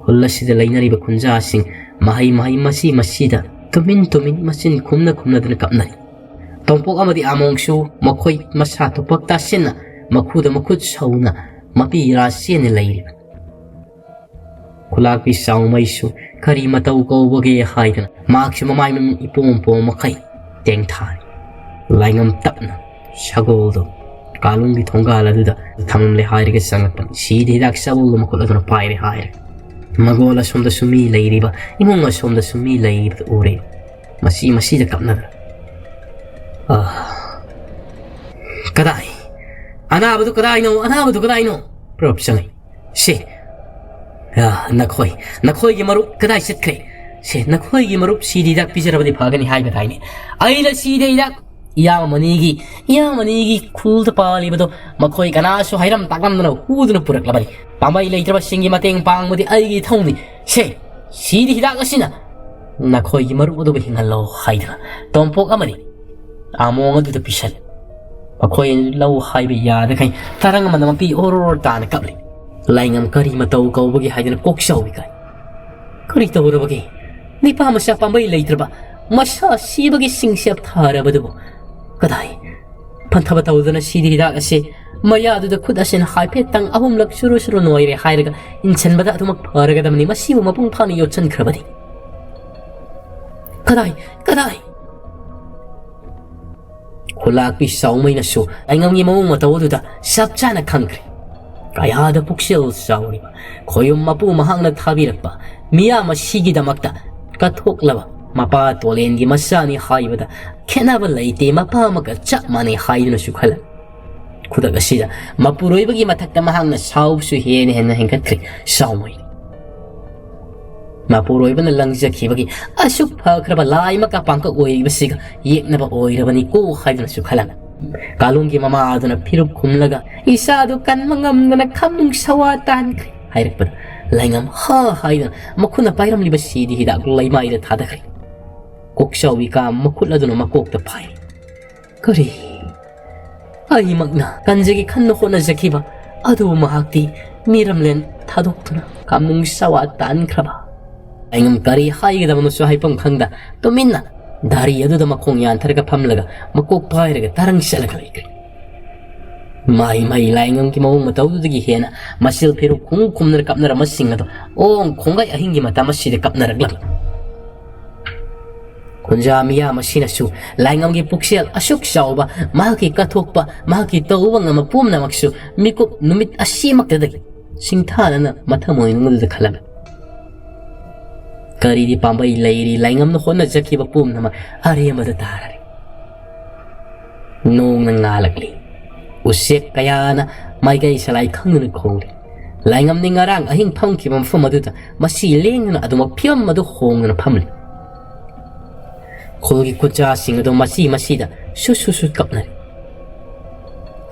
ꯈꯨꯜ ꯑꯁꯤꯗ ꯂꯩꯅꯔꯤꯕ ꯈꯨꯟꯖꯥꯁꯤꯡ ꯃꯍꯩ ꯃꯍꯩ ꯃꯁꯤ ꯃꯁꯤꯗ ꯇꯨꯃꯤꯟ ꯇꯨꯃꯤꯟ ꯃꯆꯤꯟ ꯈꯨꯝꯅ ꯈꯨꯝꯅꯗꯨꯅ ꯀꯞꯅꯔꯤ꯫ ꯇꯣꯝꯄꯣꯛ ꯑꯃꯗꯤ ꯑꯃꯣꯡꯁꯨ ꯃꯈꯣꯏ ꯃꯁꯥ ꯇꯨꯄꯛ ꯇꯥꯁꯤꯟꯅ ꯃꯈꯨꯗ ꯃꯈꯨꯠ ꯁꯧꯅ ꯃꯄꯤ ꯏꯔꯥ ꯆꯦꯟꯅ ꯂꯩꯔꯤꯕꯅꯤ꯫ ꯈꯨꯂꯥꯛꯄꯤ ꯆꯥꯎꯃꯩꯁꯨ ꯀꯔꯤ ꯃꯇꯧ ꯀꯧꯕꯒꯦ ꯍꯥꯏꯗꯅ ꯃꯍꯥꯛꯁꯨ ꯃꯃꯥꯏ ꯃꯃꯤꯠ ꯏꯄꯣꯝ ꯄꯣꯝ ꯃꯈꯩ ꯇꯦꯡꯊꯥꯔꯤ꯫ ꯂꯥꯏꯉꯝ ꯇꯞꯅ ꯁꯒꯣꯜꯗꯣ ꯀꯥꯂꯨꯡꯒꯤ ꯊꯣꯡꯒꯥꯜ ꯑꯗꯨꯗ ꯊꯝꯂꯝꯂꯦ ꯍꯥꯏꯔꯒ ꯆꯪꯂꯛꯄꯅꯤ꯫ ꯁꯤꯗꯤ ꯍꯤꯗꯥꯛ ꯆꯥꯕꯣꯜꯗꯣ ꯃꯈꯨꯠ ꯑꯗꯨꯅ ꯄꯥꯏꯔꯦ ꯍꯥꯏꯔꯦ꯫ ꯃꯒꯣꯜ ꯑꯁꯣꯝꯗꯁꯨ ꯃꯤ ꯂꯩꯔꯤꯕ, ꯏꯃꯨꯡ ꯑꯁꯣꯝꯗꯁꯨ ꯃꯤ ꯂꯩꯔꯤꯕꯗꯨ ꯎꯔꯦ꯫ ꯃꯁꯤ ꯃꯁꯤꯗ ꯀꯞꯅꯗꯅ꯫ "ꯑꯥ, ꯀꯗꯥꯏ? ꯑꯅꯥꯕꯗꯨ ꯀꯗꯥꯏꯅꯣ? ꯑꯅꯥꯕꯗꯨ ꯀꯗꯥꯏꯅꯣ?" ꯄ꯭ꯔꯞ ꯆꯪꯉꯤ꯫ "ꯁꯤ, ꯑꯥ, ꯅꯈꯣꯏ, ꯅꯈꯣꯏꯒꯤ ꯃꯔꯨꯞ ꯀꯗꯥꯏ ꯆꯠꯈ꯭ꯔꯦ? ꯁꯤ, ꯅꯈꯣꯏꯒꯤ ꯃꯔꯨꯞ ꯁꯤꯗ ꯍꯤꯗꯥꯛ ꯄꯤꯖꯔꯕꯗꯤ ꯐꯒꯅꯤ ꯍꯥꯏꯕ ꯇꯥꯏꯅꯦ꯫ ꯑꯩꯅ ꯁꯤꯗ ꯍꯤꯗꯥꯛ ꯏꯌꯥꯝꯕꯅꯤꯒꯤ, ꯏꯌꯥꯝꯕꯅꯤꯒꯤ ꯈꯨꯜꯗ ꯄꯥꯜꯂꯤꯕꯗꯣ ꯃꯈꯣꯏ ꯀꯅꯥꯁꯨ ꯍꯩꯔꯝ ꯇꯥꯛꯂꯝꯗꯅ ꯍꯨꯗꯨꯅ ꯄꯨꯔꯛꯂꯕꯅꯤ꯫ ꯄꯥꯝꯕꯩ ꯂꯩꯇ꯭ꯔꯕꯁꯤꯡꯒꯤ ꯃꯇꯦꯡ ꯄꯥꯡꯕꯗꯤ ꯑꯩꯒꯤ ꯏꯊꯧꯅꯤ꯫ ꯁꯦ, ꯁꯤꯗꯤ ꯍꯤꯗꯥꯛ ꯑꯁꯤꯅ ꯅꯈꯣꯏꯒꯤ ꯃꯔꯨꯞ ꯑꯗꯨꯕꯨ ꯍꯤꯡꯍꯜꯂꯣ" ꯍꯥꯏꯗꯅ ꯇꯣꯝꯄꯣꯛ ꯑꯃꯗꯤ ꯑꯃꯣꯡ ꯑꯗꯨꯗ ꯄꯤꯁꯜꯂꯤ꯫ ꯃꯈꯣꯏ ꯂꯧ ꯍꯥꯏꯕ ꯌꯥꯗꯈꯩ ꯇꯔꯪ ꯑꯃꯅ ꯃꯄꯤ ꯑꯣꯔꯣꯔ ꯇꯥꯅ ꯀꯞꯂꯤ꯫ ꯂꯥꯏꯉꯝ ꯀꯔꯤ ꯃꯇꯧ ꯀꯧꯕꯒꯤ ꯍꯥꯏꯗꯅ ꯀꯣꯛ ꯆꯥꯎꯏ ꯀꯥꯏ꯫ ꯀꯔꯤ ꯇꯧꯔꯕꯒꯦ? ꯅꯤꯄꯥ ꯃꯆꯥ ꯄꯥꯝꯕꯩ ꯂꯩꯇ꯭ꯔꯕ, ꯃꯁꯥ ꯁꯤꯕꯒꯤ ꯁꯤꯡꯁꯦꯞ ꯊꯥꯔꯕꯗꯨꯕꯨ ꯀꯗꯥꯏ? ꯐꯟꯊꯕ ꯇꯧꯗꯅ ꯁꯤꯗꯤ ꯍꯤꯗꯥꯛ ꯑꯁꯤ ꯃꯌꯥꯗꯨꯗ ꯈꯨꯠ ꯑꯁꯤꯅ ꯍꯥꯏꯐꯦꯠꯇꯪ ꯑꯍꯨꯝꯂꯛ ꯆꯨꯔꯨ ꯆꯨꯔꯨ ꯅꯣꯏꯔꯦ ꯍꯥꯏꯔꯒ ꯏꯟꯁꯤꯟꯕꯗ ꯑꯗꯨꯃꯛ ꯐꯔꯒꯗꯕꯅꯤ꯫ ꯃꯁꯤꯕꯨ ꯃꯄꯨꯡ ꯐꯥꯅ ꯌꯣꯠꯁꯤꯟꯈ꯭ꯔꯕꯗꯤ꯫ ꯀꯗꯥꯏ? ꯀꯗꯥꯏ? ꯈꯨꯂꯥꯛꯄꯤ ꯆꯥꯎꯃꯩꯅꯁꯨ ꯑꯩꯉꯝꯒꯤ ꯃꯑꯣꯡ ꯃꯇꯧ ꯑꯗꯨꯗ ꯆꯞ ꯆꯥꯅ ꯈꯪꯈ꯭ꯔꯦ꯫ ꯀꯌꯥꯗ ꯄꯨꯛꯆꯦꯜ ꯆꯥꯎꯔꯤꯕ ꯈꯣꯌꯨꯝ ꯃꯄꯨ ꯃꯍꯥꯛꯅ ꯊꯥꯕꯤꯔꯛꯄ ꯃꯤꯌꯥꯝ ꯑꯁꯤꯒꯤꯗꯃꯛꯇ ꯀꯠꯊꯣꯛꯂꯕ ꯃꯄꯥ ꯇꯣꯂꯦꯟꯒꯤ ꯃꯆꯥꯅꯤ ꯍꯥꯏꯕꯗ ꯈꯦꯠꯅꯕ ꯂꯩꯇꯦ, ꯃꯄꯥ ꯑꯃꯒ ꯆꯞ ꯃꯥꯟꯅꯩ ꯍꯥꯏꯗꯨꯅꯁꯨ ꯈꯜꯂꯦ꯫ ꯈꯨꯗꯛ ꯑꯁꯤꯗ ꯃꯄꯨꯔꯣꯏꯕꯒꯤ ꯃꯊꯛꯇ ꯃꯍꯥꯛꯅ ꯁꯥꯎꯕꯁꯨ ꯍꯦꯟꯅ ꯍꯦꯟꯅ ꯍꯦꯟꯒꯠꯈ꯭ꯔꯦ꯫ ꯁꯥꯎꯃꯣꯏ꯫ ꯃꯄꯨꯔꯣꯏꯕꯅ ꯂꯪꯖꯈꯤꯕꯒꯤ ꯑꯁꯨꯛ ꯐꯈ꯭ꯔꯕ ꯂꯥꯏ ꯃꯀꯥ ꯄꯥꯡꯀꯛ ꯑꯣꯏꯔꯤꯕꯁꯤꯒ ꯌꯦꯛꯅꯕ ꯑꯣꯏꯔꯕꯅꯤꯀꯣ ꯍꯥꯏꯗꯨꯅꯁꯨ ꯈꯜꯂꯝꯃꯤ꯫ ꯀꯥꯂꯣꯡꯒꯤ ꯃꯃꯥ ꯑꯗꯨꯅ ꯐꯤꯔꯨꯛ ꯈꯨꯝꯂꯒ ꯏꯆꯥꯗꯨ ꯀꯟꯕ ꯉꯝꯗꯅ ꯈꯝꯅꯨꯡ ꯁꯋꯥ ꯇꯥꯟꯈ꯭ꯔꯦ ꯍꯥꯏꯔꯛꯄꯗ ꯂꯥꯏꯉꯝ ꯍꯥ ꯍꯥꯏꯗꯨꯅ ꯃꯈꯨꯠꯅ ꯄꯥꯏꯔꯝꯂꯤꯕ ꯁꯤꯗꯤ ꯍꯤꯗꯥꯛ ꯂꯩꯃꯥꯏꯗ ꯊꯥꯗꯈ꯭ꯔꯦ꯫ ꯀꯣꯛꯆꯥꯎꯕꯤ ꯀꯥ ꯃꯈꯨꯠ ꯑꯗꯨꯅ ꯃꯀꯣꯛꯇ ꯐꯥꯏ꯫ ꯀꯔꯤ? ꯑꯩꯃꯛꯅ ꯀꯟꯖꯒꯦ ꯈꯟꯅ ꯍꯣꯠꯅꯖꯈꯤꯕ ꯑꯗꯨꯕꯨ ꯃꯍꯥꯛꯇꯤ ꯃꯤꯔꯝꯂꯦꯟ ꯊꯥꯗꯣꯛꯇꯨꯅ ꯀꯥꯝꯅꯨꯡ ꯁꯋꯥ ꯇꯥꯟꯈ꯭ꯔꯕ꯫ ꯑꯩꯉꯝ ꯀꯔꯤ ꯍꯥꯏꯒꯗꯕꯅꯣꯁꯨ ꯍꯥꯏꯐꯝ ꯈꯪꯗ ꯇꯨꯃꯤꯟꯅ ꯗꯥꯔꯤ ꯑꯗꯨꯗ ꯃꯈꯣꯡ ꯌꯥꯟꯊꯔꯒ ꯐꯝꯂꯒ ꯃꯀꯣꯛ ꯄꯥꯏꯔꯒ ꯇꯔꯪ ꯆꯠꯂꯒ ꯂꯩꯈ꯭ꯔꯦ꯫ ꯃꯥꯏ ꯃꯥꯏ ꯂꯥꯏꯉꯝꯒꯤ ꯃꯑꯣꯡ ꯃꯇꯧꯗꯨꯗꯒꯤ ꯍꯦꯟꯅ ꯃꯁꯦꯜ ꯐꯤꯔꯨꯛ ꯈꯨꯝ ꯈꯨꯝꯗꯅ ꯀꯞꯅꯔꯝꯕꯁꯤꯡ ꯑꯗꯣ ꯑꯣꯡ ꯈꯣꯡꯒꯩ ꯑꯍꯤꯡꯒꯤ ꯃꯇꯝ ꯑꯁꯤꯗ ꯀꯞꯅꯔꯛꯂꯝꯃꯤ꯫ ꯈꯨꯟꯖꯥ ꯃꯤꯌꯥꯝ ꯑꯁꯤꯅꯁꯨ ꯂꯥꯏꯉꯝꯒꯤ ꯄꯨꯛꯆꯦꯜ ꯑꯁꯨꯛ ꯆꯥꯎꯕ, ꯃꯍꯥꯛꯀꯤ ꯀꯠꯊꯣꯛꯄ, ꯃꯍꯥꯛꯀꯤ ꯇꯧꯕ ꯉꯝꯕ ꯄꯨꯝꯅꯃꯛꯁꯨ ꯃꯤꯀꯨꯞ ꯅꯨꯃꯤꯠ ꯑꯁꯤꯃꯛꯇꯗꯒꯤ ꯁꯤꯡꯊꯥꯅꯅ ꯃꯊꯃꯣꯏ ꯅꯨꯡꯗ ꯈꯜꯂꯝꯃꯤ꯫ ꯀꯔꯤꯗꯤ ꯄꯥꯝꯕꯩ ꯂꯩꯔꯤ, ꯂꯥꯏꯉꯝꯅ ꯍꯣꯠꯅꯖꯈꯤꯕ ꯄꯨꯝꯅꯃꯛ ꯑꯔꯦꯝꯕꯗ ꯇꯥꯔꯔꯦ꯫ ꯅꯣꯡꯅ ꯉꯥꯜꯂꯛꯂꯤ꯫ ꯎꯆꯦꯛ ꯀꯌꯥꯅ ꯃꯥꯏꯀꯩ ꯁꯂꯥꯏ ꯈꯪꯗꯅ ꯈꯣꯡꯂꯤ꯫ ꯂꯥꯏꯉꯝꯗꯤ ꯉꯔꯥꯡ ꯑꯍꯤꯡ ꯐꯝꯈꯤꯕ ꯃꯐꯝ ꯑꯗꯨꯗ ꯃꯁꯤ ꯂꯦꯡꯗꯅ ꯑꯗꯨꯃꯛ ꯐꯤꯕꯝ ꯑꯗꯨ ꯍꯣꯡꯗꯅ ꯐꯝꯂꯤ꯫ ꯈꯨꯜꯒꯤ ꯈꯨꯠꯁꯥꯁꯤꯡ ꯑꯗꯨ ꯃꯁꯤ ꯃꯁꯤꯗ ꯁꯨꯠ ꯁꯨꯠ ꯁꯨꯠ ꯀꯞꯅꯔꯤ꯫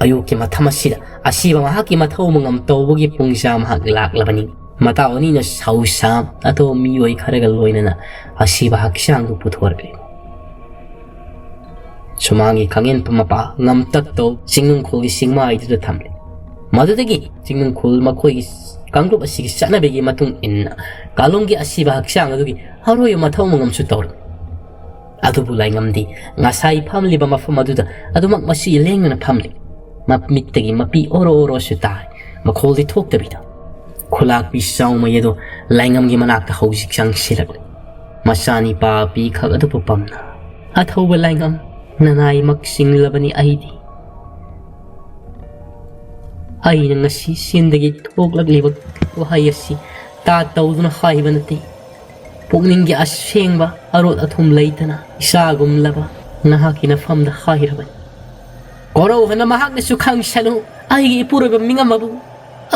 ꯑꯌꯨꯛꯀꯤ ꯃꯇꯝ ꯑꯁꯤꯗ ꯑꯁꯤꯕ ꯃꯍꯥꯛꯀꯤ ꯃꯊꯧ ꯃꯉꯝ ꯇꯧꯕꯒꯤ ꯄꯨꯡꯖꯥ ꯃꯍꯥꯛ ꯂꯥꯛꯂꯕꯅꯤ꯫ ꯃꯇꯥꯎ ꯑꯅꯤꯅ ꯁꯥꯎꯁꯥꯝ ꯑꯊꯧꯕ ꯃꯤꯑꯣꯏ ꯈꯔꯒ ꯂꯣꯏꯅꯅ ꯑꯁꯤꯕ ꯍꯛꯆꯥꯡꯗꯨ ꯄꯨꯊꯣꯔꯛꯂꯤ꯫ ꯁꯨꯃꯥꯡꯒꯤ ꯈꯥꯡꯉꯦꯟ ꯃꯄꯥ ꯉꯝꯇꯛ ꯇꯧ ꯆꯤꯡꯅꯨꯡꯈꯣꯜꯒꯤ ꯆꯤꯡꯃꯥꯏꯗꯨꯗ ꯊꯝꯂꯤ꯫ ꯃꯗꯨꯗꯒꯤ ꯆꯤꯡꯅꯨꯡꯈꯣꯜ ꯃꯈꯣꯏꯒꯤ ꯀꯥꯡꯂꯨꯞ ꯑꯁꯤꯒꯤ ꯆꯠꯅꯕꯤꯒꯤ ꯃꯇꯨꯡ ꯏꯟꯅ ꯀꯥꯂꯣꯡꯒꯤ ꯑꯁꯤꯕ ꯍꯛꯆꯥꯡ ꯑꯗꯨꯒꯤ ꯑꯔꯣꯏꯕ ꯃꯊꯧ ꯃꯉꯝꯁꯨ ꯇꯧꯔꯝꯃꯤ꯫ ꯑꯗꯨꯕꯨ ꯂꯥꯏꯉꯝꯗꯤ ꯉꯁꯥꯏ ꯐꯝꯂꯤꯕ ꯃꯐꯝ ꯑꯗꯨꯗ ꯑꯗꯨꯃꯛ ꯃꯁꯤ ꯂꯦꯡꯗꯅ ꯐꯝꯂꯤ꯫ ꯃꯃꯤꯠꯇꯒꯤ ꯃꯄꯤ ꯑꯣꯔꯣ ꯑꯣꯔꯣꯁꯨ ꯇꯥꯏ꯫ ꯃꯈꯣꯜꯗꯤ ꯊꯣꯛꯇꯕꯤꯗ ꯈꯨꯂꯥꯛꯄꯤ ꯆꯥꯎꯃꯩ ꯑꯗꯣ ꯂꯥꯏꯉꯝꯒꯤ ꯃꯅꯥꯛꯇ ꯍꯧꯖꯤꯛ ꯆꯪꯁꯤꯜꯂꯛꯂꯤ꯫ ꯃꯆꯥꯅꯤꯄꯥ ꯄꯤꯈꯛ ꯑꯗꯨꯕꯨ ꯄꯝꯅ, "ꯑꯊꯧꯕ ꯂꯥꯏꯉꯝ, ꯅꯅꯥꯏꯃꯛ ꯆꯤꯡꯂꯕꯅꯤ ꯑꯩꯗꯤ꯫ ꯑꯩꯅ ꯉꯁꯤ ꯆꯤꯟꯗꯒꯤ ꯊꯣꯛꯂꯛꯂꯤꯕ ꯋꯥꯍꯩ ꯑꯁꯤ ꯇꯥ ꯇꯧꯗꯨꯅ ꯍꯥꯏꯕ ꯅꯠꯇꯦ꯫ ꯄꯨꯛꯅꯤꯡꯒꯤ ꯑꯁꯦꯡꯕ ꯑꯔꯣꯠ ꯑꯊꯨꯝ ꯂꯩꯇꯅ ꯏꯆꯥꯒꯨꯝꯂꯕ ꯅꯍꯥꯛꯀꯤ ꯅꯐꯝꯗ ꯍꯥꯏꯔꯕꯅꯤ꯫ ꯀꯣꯔꯧꯍꯟꯕ ꯃꯍꯥꯛꯅꯁꯨ ꯈꯪꯁꯅꯨ, ꯑꯩꯒꯤ ꯏꯄꯨꯔꯣꯏꯕ ꯃꯤꯉꯝ ꯑꯗꯨ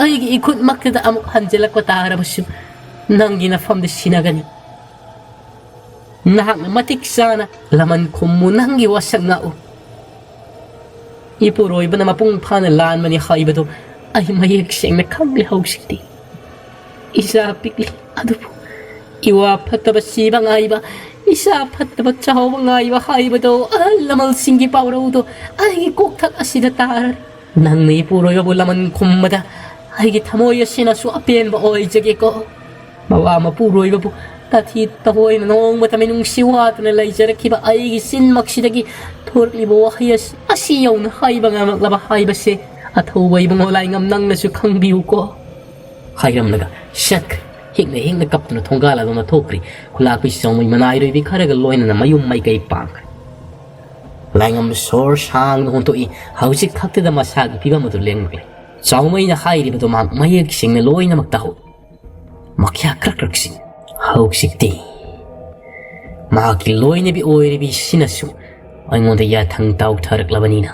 ꯑꯩꯒꯤ ꯏꯈꯨꯠꯃꯛꯇꯗ ꯑꯃꯨꯛ ꯍꯟꯖꯤꯜꯂꯛꯄ ꯇꯥꯔꯕꯁꯨ ꯅꯪꯒꯤ ꯅꯐꯝꯗ ꯁꯤꯟꯅꯒꯅꯤ꯫ ꯅꯍꯥꯛꯅ ꯃꯇꯤꯛ ꯆꯥꯅ ꯂꯃꯟ ꯈꯨꯝꯃꯨ, ꯅꯪꯒꯤ ꯋꯥꯁꯛ ꯉꯥꯛꯎ꯫ ꯏꯄꯨꯔꯣꯏꯕꯅ ꯃꯄꯨꯡ ꯐꯥꯅ ꯂꯥꯟꯕꯅꯤ ꯍꯥꯏꯕꯗꯨ ꯑꯩ ꯃꯌꯦꯛ ꯁꯦꯡꯅ ꯈꯪꯂꯦ ꯍꯧꯖꯤꯛꯇꯤ꯫ ꯏꯆꯥ ꯄꯤꯛꯂꯤ ꯑꯗꯨꯕꯨ ꯏꯋꯥ ꯐꯠꯇꯕ ꯁꯤꯕ ꯉꯥꯏꯕ, ꯏꯆꯥ ꯐꯠꯇꯕ ꯆꯥꯎꯕ ꯉꯥꯏꯕ ꯍꯥꯏꯕꯗꯣ ꯑꯍꯜ ꯂꯃꯟꯁꯤꯡꯒꯤ ꯄꯥꯎꯔꯧꯗꯣ ꯑꯩꯒꯤ ꯀꯣꯛꯊꯛ ꯑꯁꯤꯗ ꯇꯥꯔꯦ꯫ ꯅꯪꯅ ꯏꯄꯨꯔꯣꯏꯕꯕꯨ ꯂꯃꯟ ꯈꯨꯝꯕꯗ ꯑꯩꯒꯤ ꯊꯃꯣꯏ ꯑꯁꯤꯅꯁꯨ ꯑꯄꯦꯟꯕ ꯑꯣꯏꯖꯒꯦꯀꯣ꯫ ꯃꯋꯥ ꯃꯄꯨꯔꯣꯏꯕꯕꯨ ꯇꯥꯊꯤ ꯇꯍꯣꯏꯅ ꯅꯣꯡꯃꯇ ꯃꯤꯅꯨꯡꯁꯤ ꯋꯥꯠꯇꯅ ꯂꯩꯖꯔꯛꯈꯤꯕ ꯑꯩꯒꯤ ꯆꯤꯟꯃꯛꯁꯤꯗꯒꯤ ꯊꯣꯔꯛꯂꯤꯕ ꯋꯥꯍꯩ ꯑꯁꯤ, ꯑꯁꯤ ꯌꯧꯅ ꯍꯥꯏꯕ ꯉꯝꯂꯛꯂꯕ ꯍꯥꯏꯕꯁꯦ ꯑꯊꯧꯕ ꯏꯕꯨꯡꯉꯣ ꯂꯥꯏꯉꯝ ꯅꯪꯅꯁꯨ ꯈꯪꯕꯤꯌꯨꯀꯣ꯫ ꯍꯥꯏꯔꯝꯂꯒ ꯁꯠ ꯍꯤꯛꯅ ꯍꯤꯛꯅ ꯀꯞꯇꯨꯅ ꯊꯣꯡꯒꯥꯜ ꯑꯗꯣꯝꯗ ꯊꯣꯛꯈ꯭ꯔꯤ꯫ ꯈꯨꯂꯥꯛꯄꯤ ꯆꯥꯎꯃꯩ ꯃꯅꯥꯏꯔꯣꯏꯕꯤ ꯈꯔꯒ ꯂꯣꯏꯅꯅ ꯃꯌꯨꯝ ꯃꯥꯏꯀꯩ ꯄꯥꯡꯈ꯭ꯔꯦ꯫ ꯂꯥꯏꯉꯝ ꯁꯣꯔ ꯁꯥꯡꯅ ꯍꯣꯟꯇꯣꯛꯏ꯫ ꯍꯧꯖꯤꯛ ꯈꯛꯇꯗ ꯃꯁꯥꯒꯤ ꯐꯤꯕꯝ ꯑꯗꯨ ꯂꯦꯡꯂꯛꯂꯦ꯫ ꯆꯥꯎꯃꯩꯅ ꯍꯥꯏꯔꯤꯕꯗꯨ ꯃꯍꯥꯛ ꯃꯌꯦꯛ ꯁꯦꯡꯅ ꯂꯣꯏꯅꯃꯛ ꯇꯥꯍꯧꯏ꯫ ꯃꯈ꯭ꯌꯥ ꯀ꯭ꯔꯛ ꯀ꯭ꯔꯛꯁꯤꯡ꯫ ꯍꯧꯖꯤꯛꯇꯤ ꯃꯍꯥꯛꯀꯤ ꯂꯣꯏꯅꯕꯤ ꯑꯣꯏꯔꯤꯕꯤꯁꯤꯅꯁꯨ ꯑꯩꯉꯣꯟꯗ ꯌꯥꯊꯪ ꯇꯥꯎꯊꯔꯛꯂꯕꯅꯤꯅ,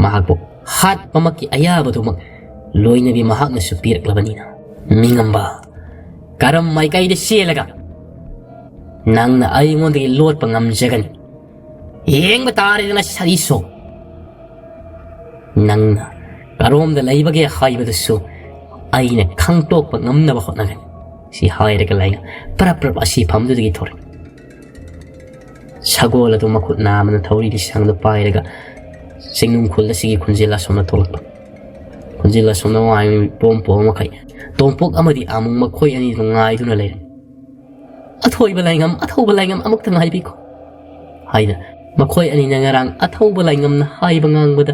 ꯃꯍꯥꯛꯄꯨ ꯍꯥꯠꯄꯃꯛꯀꯤ ꯑꯌꯥꯕꯗꯨꯃꯛ ꯂꯣꯏꯅꯕꯤ ꯃꯍꯥꯛꯅꯁꯨ ꯄꯤꯔꯛꯂꯕꯅꯤꯅ, ꯃꯤꯉꯝꯕ, ꯀꯔꯝ ꯃꯥꯏꯀꯩꯗ ꯆꯦꯜꯂꯒ ꯅꯪꯅ ꯑꯩꯉꯣꯟꯗꯒꯤ ꯂꯣꯠꯄ ꯉꯝꯖꯒꯅꯤ? ꯌꯦꯡꯕ ꯇꯥꯔꯦꯗꯅ ꯁꯔꯤꯁꯣ꯫ ꯅꯪꯅ ꯀꯔꯣꯝꯗ ꯂꯩꯕꯒꯦ ꯍꯥꯏꯕꯗꯨꯁꯨ ꯑꯩꯅ ꯈꯪꯇꯣꯛꯄ ꯉꯝꯅꯕ ꯍꯣꯠꯅꯒꯅꯤ꯫ ꯁꯤ ꯍꯥꯏꯔꯒ ꯂꯥꯏꯉꯝ ꯄꯔꯞ ꯄꯔꯞ ꯑꯁꯤ ꯐꯝꯗꯨꯗꯒꯤ ꯊꯣꯔꯛꯏ꯫ ꯁꯒꯣꯜ ꯑꯗꯨ ꯃꯈꯨꯠ ꯅꯥꯝꯃꯅ ꯊꯧꯔꯤ ꯂꯤꯁꯥꯡꯗꯨ ꯄꯥꯏꯔꯒ ꯆꯤꯡꯅꯨꯡ ꯈꯨꯜ ꯑꯁꯤꯒꯤ ꯈꯨꯟꯖꯦꯜ ꯑꯁꯣꯝꯅ ꯊꯣꯛꯂꯛꯄ꯫ ꯈꯨꯟꯖꯦꯜ ꯑꯁꯣꯝꯅ ꯋꯥꯏ ꯄꯣꯝ ꯄꯣꯝ ꯃꯈꯩ ꯇꯣꯝꯄꯣꯛ ꯑꯃꯗꯤ ꯑꯃꯨꯛ ꯃꯈꯣꯏ ꯑꯅꯤꯗꯨ ꯉꯥꯏꯗꯨꯅ ꯂꯩꯔꯝꯃꯤ꯫ "ꯑꯊꯣꯏꯕ ꯂꯥꯏꯉꯝ, ꯑꯊꯧꯕ ꯂꯥꯏꯉꯝ ꯑꯃꯨꯛꯇ ꯉꯥꯏꯕꯤꯈꯣ" ꯍꯥꯏꯅ ꯃꯈꯣꯏ ꯑꯅꯤꯅ ꯉꯔꯥꯡ ꯑꯊꯧꯕ ꯂꯥꯏꯉꯝꯅ ꯍꯥꯏꯕ ꯉꯥꯡꯕꯗ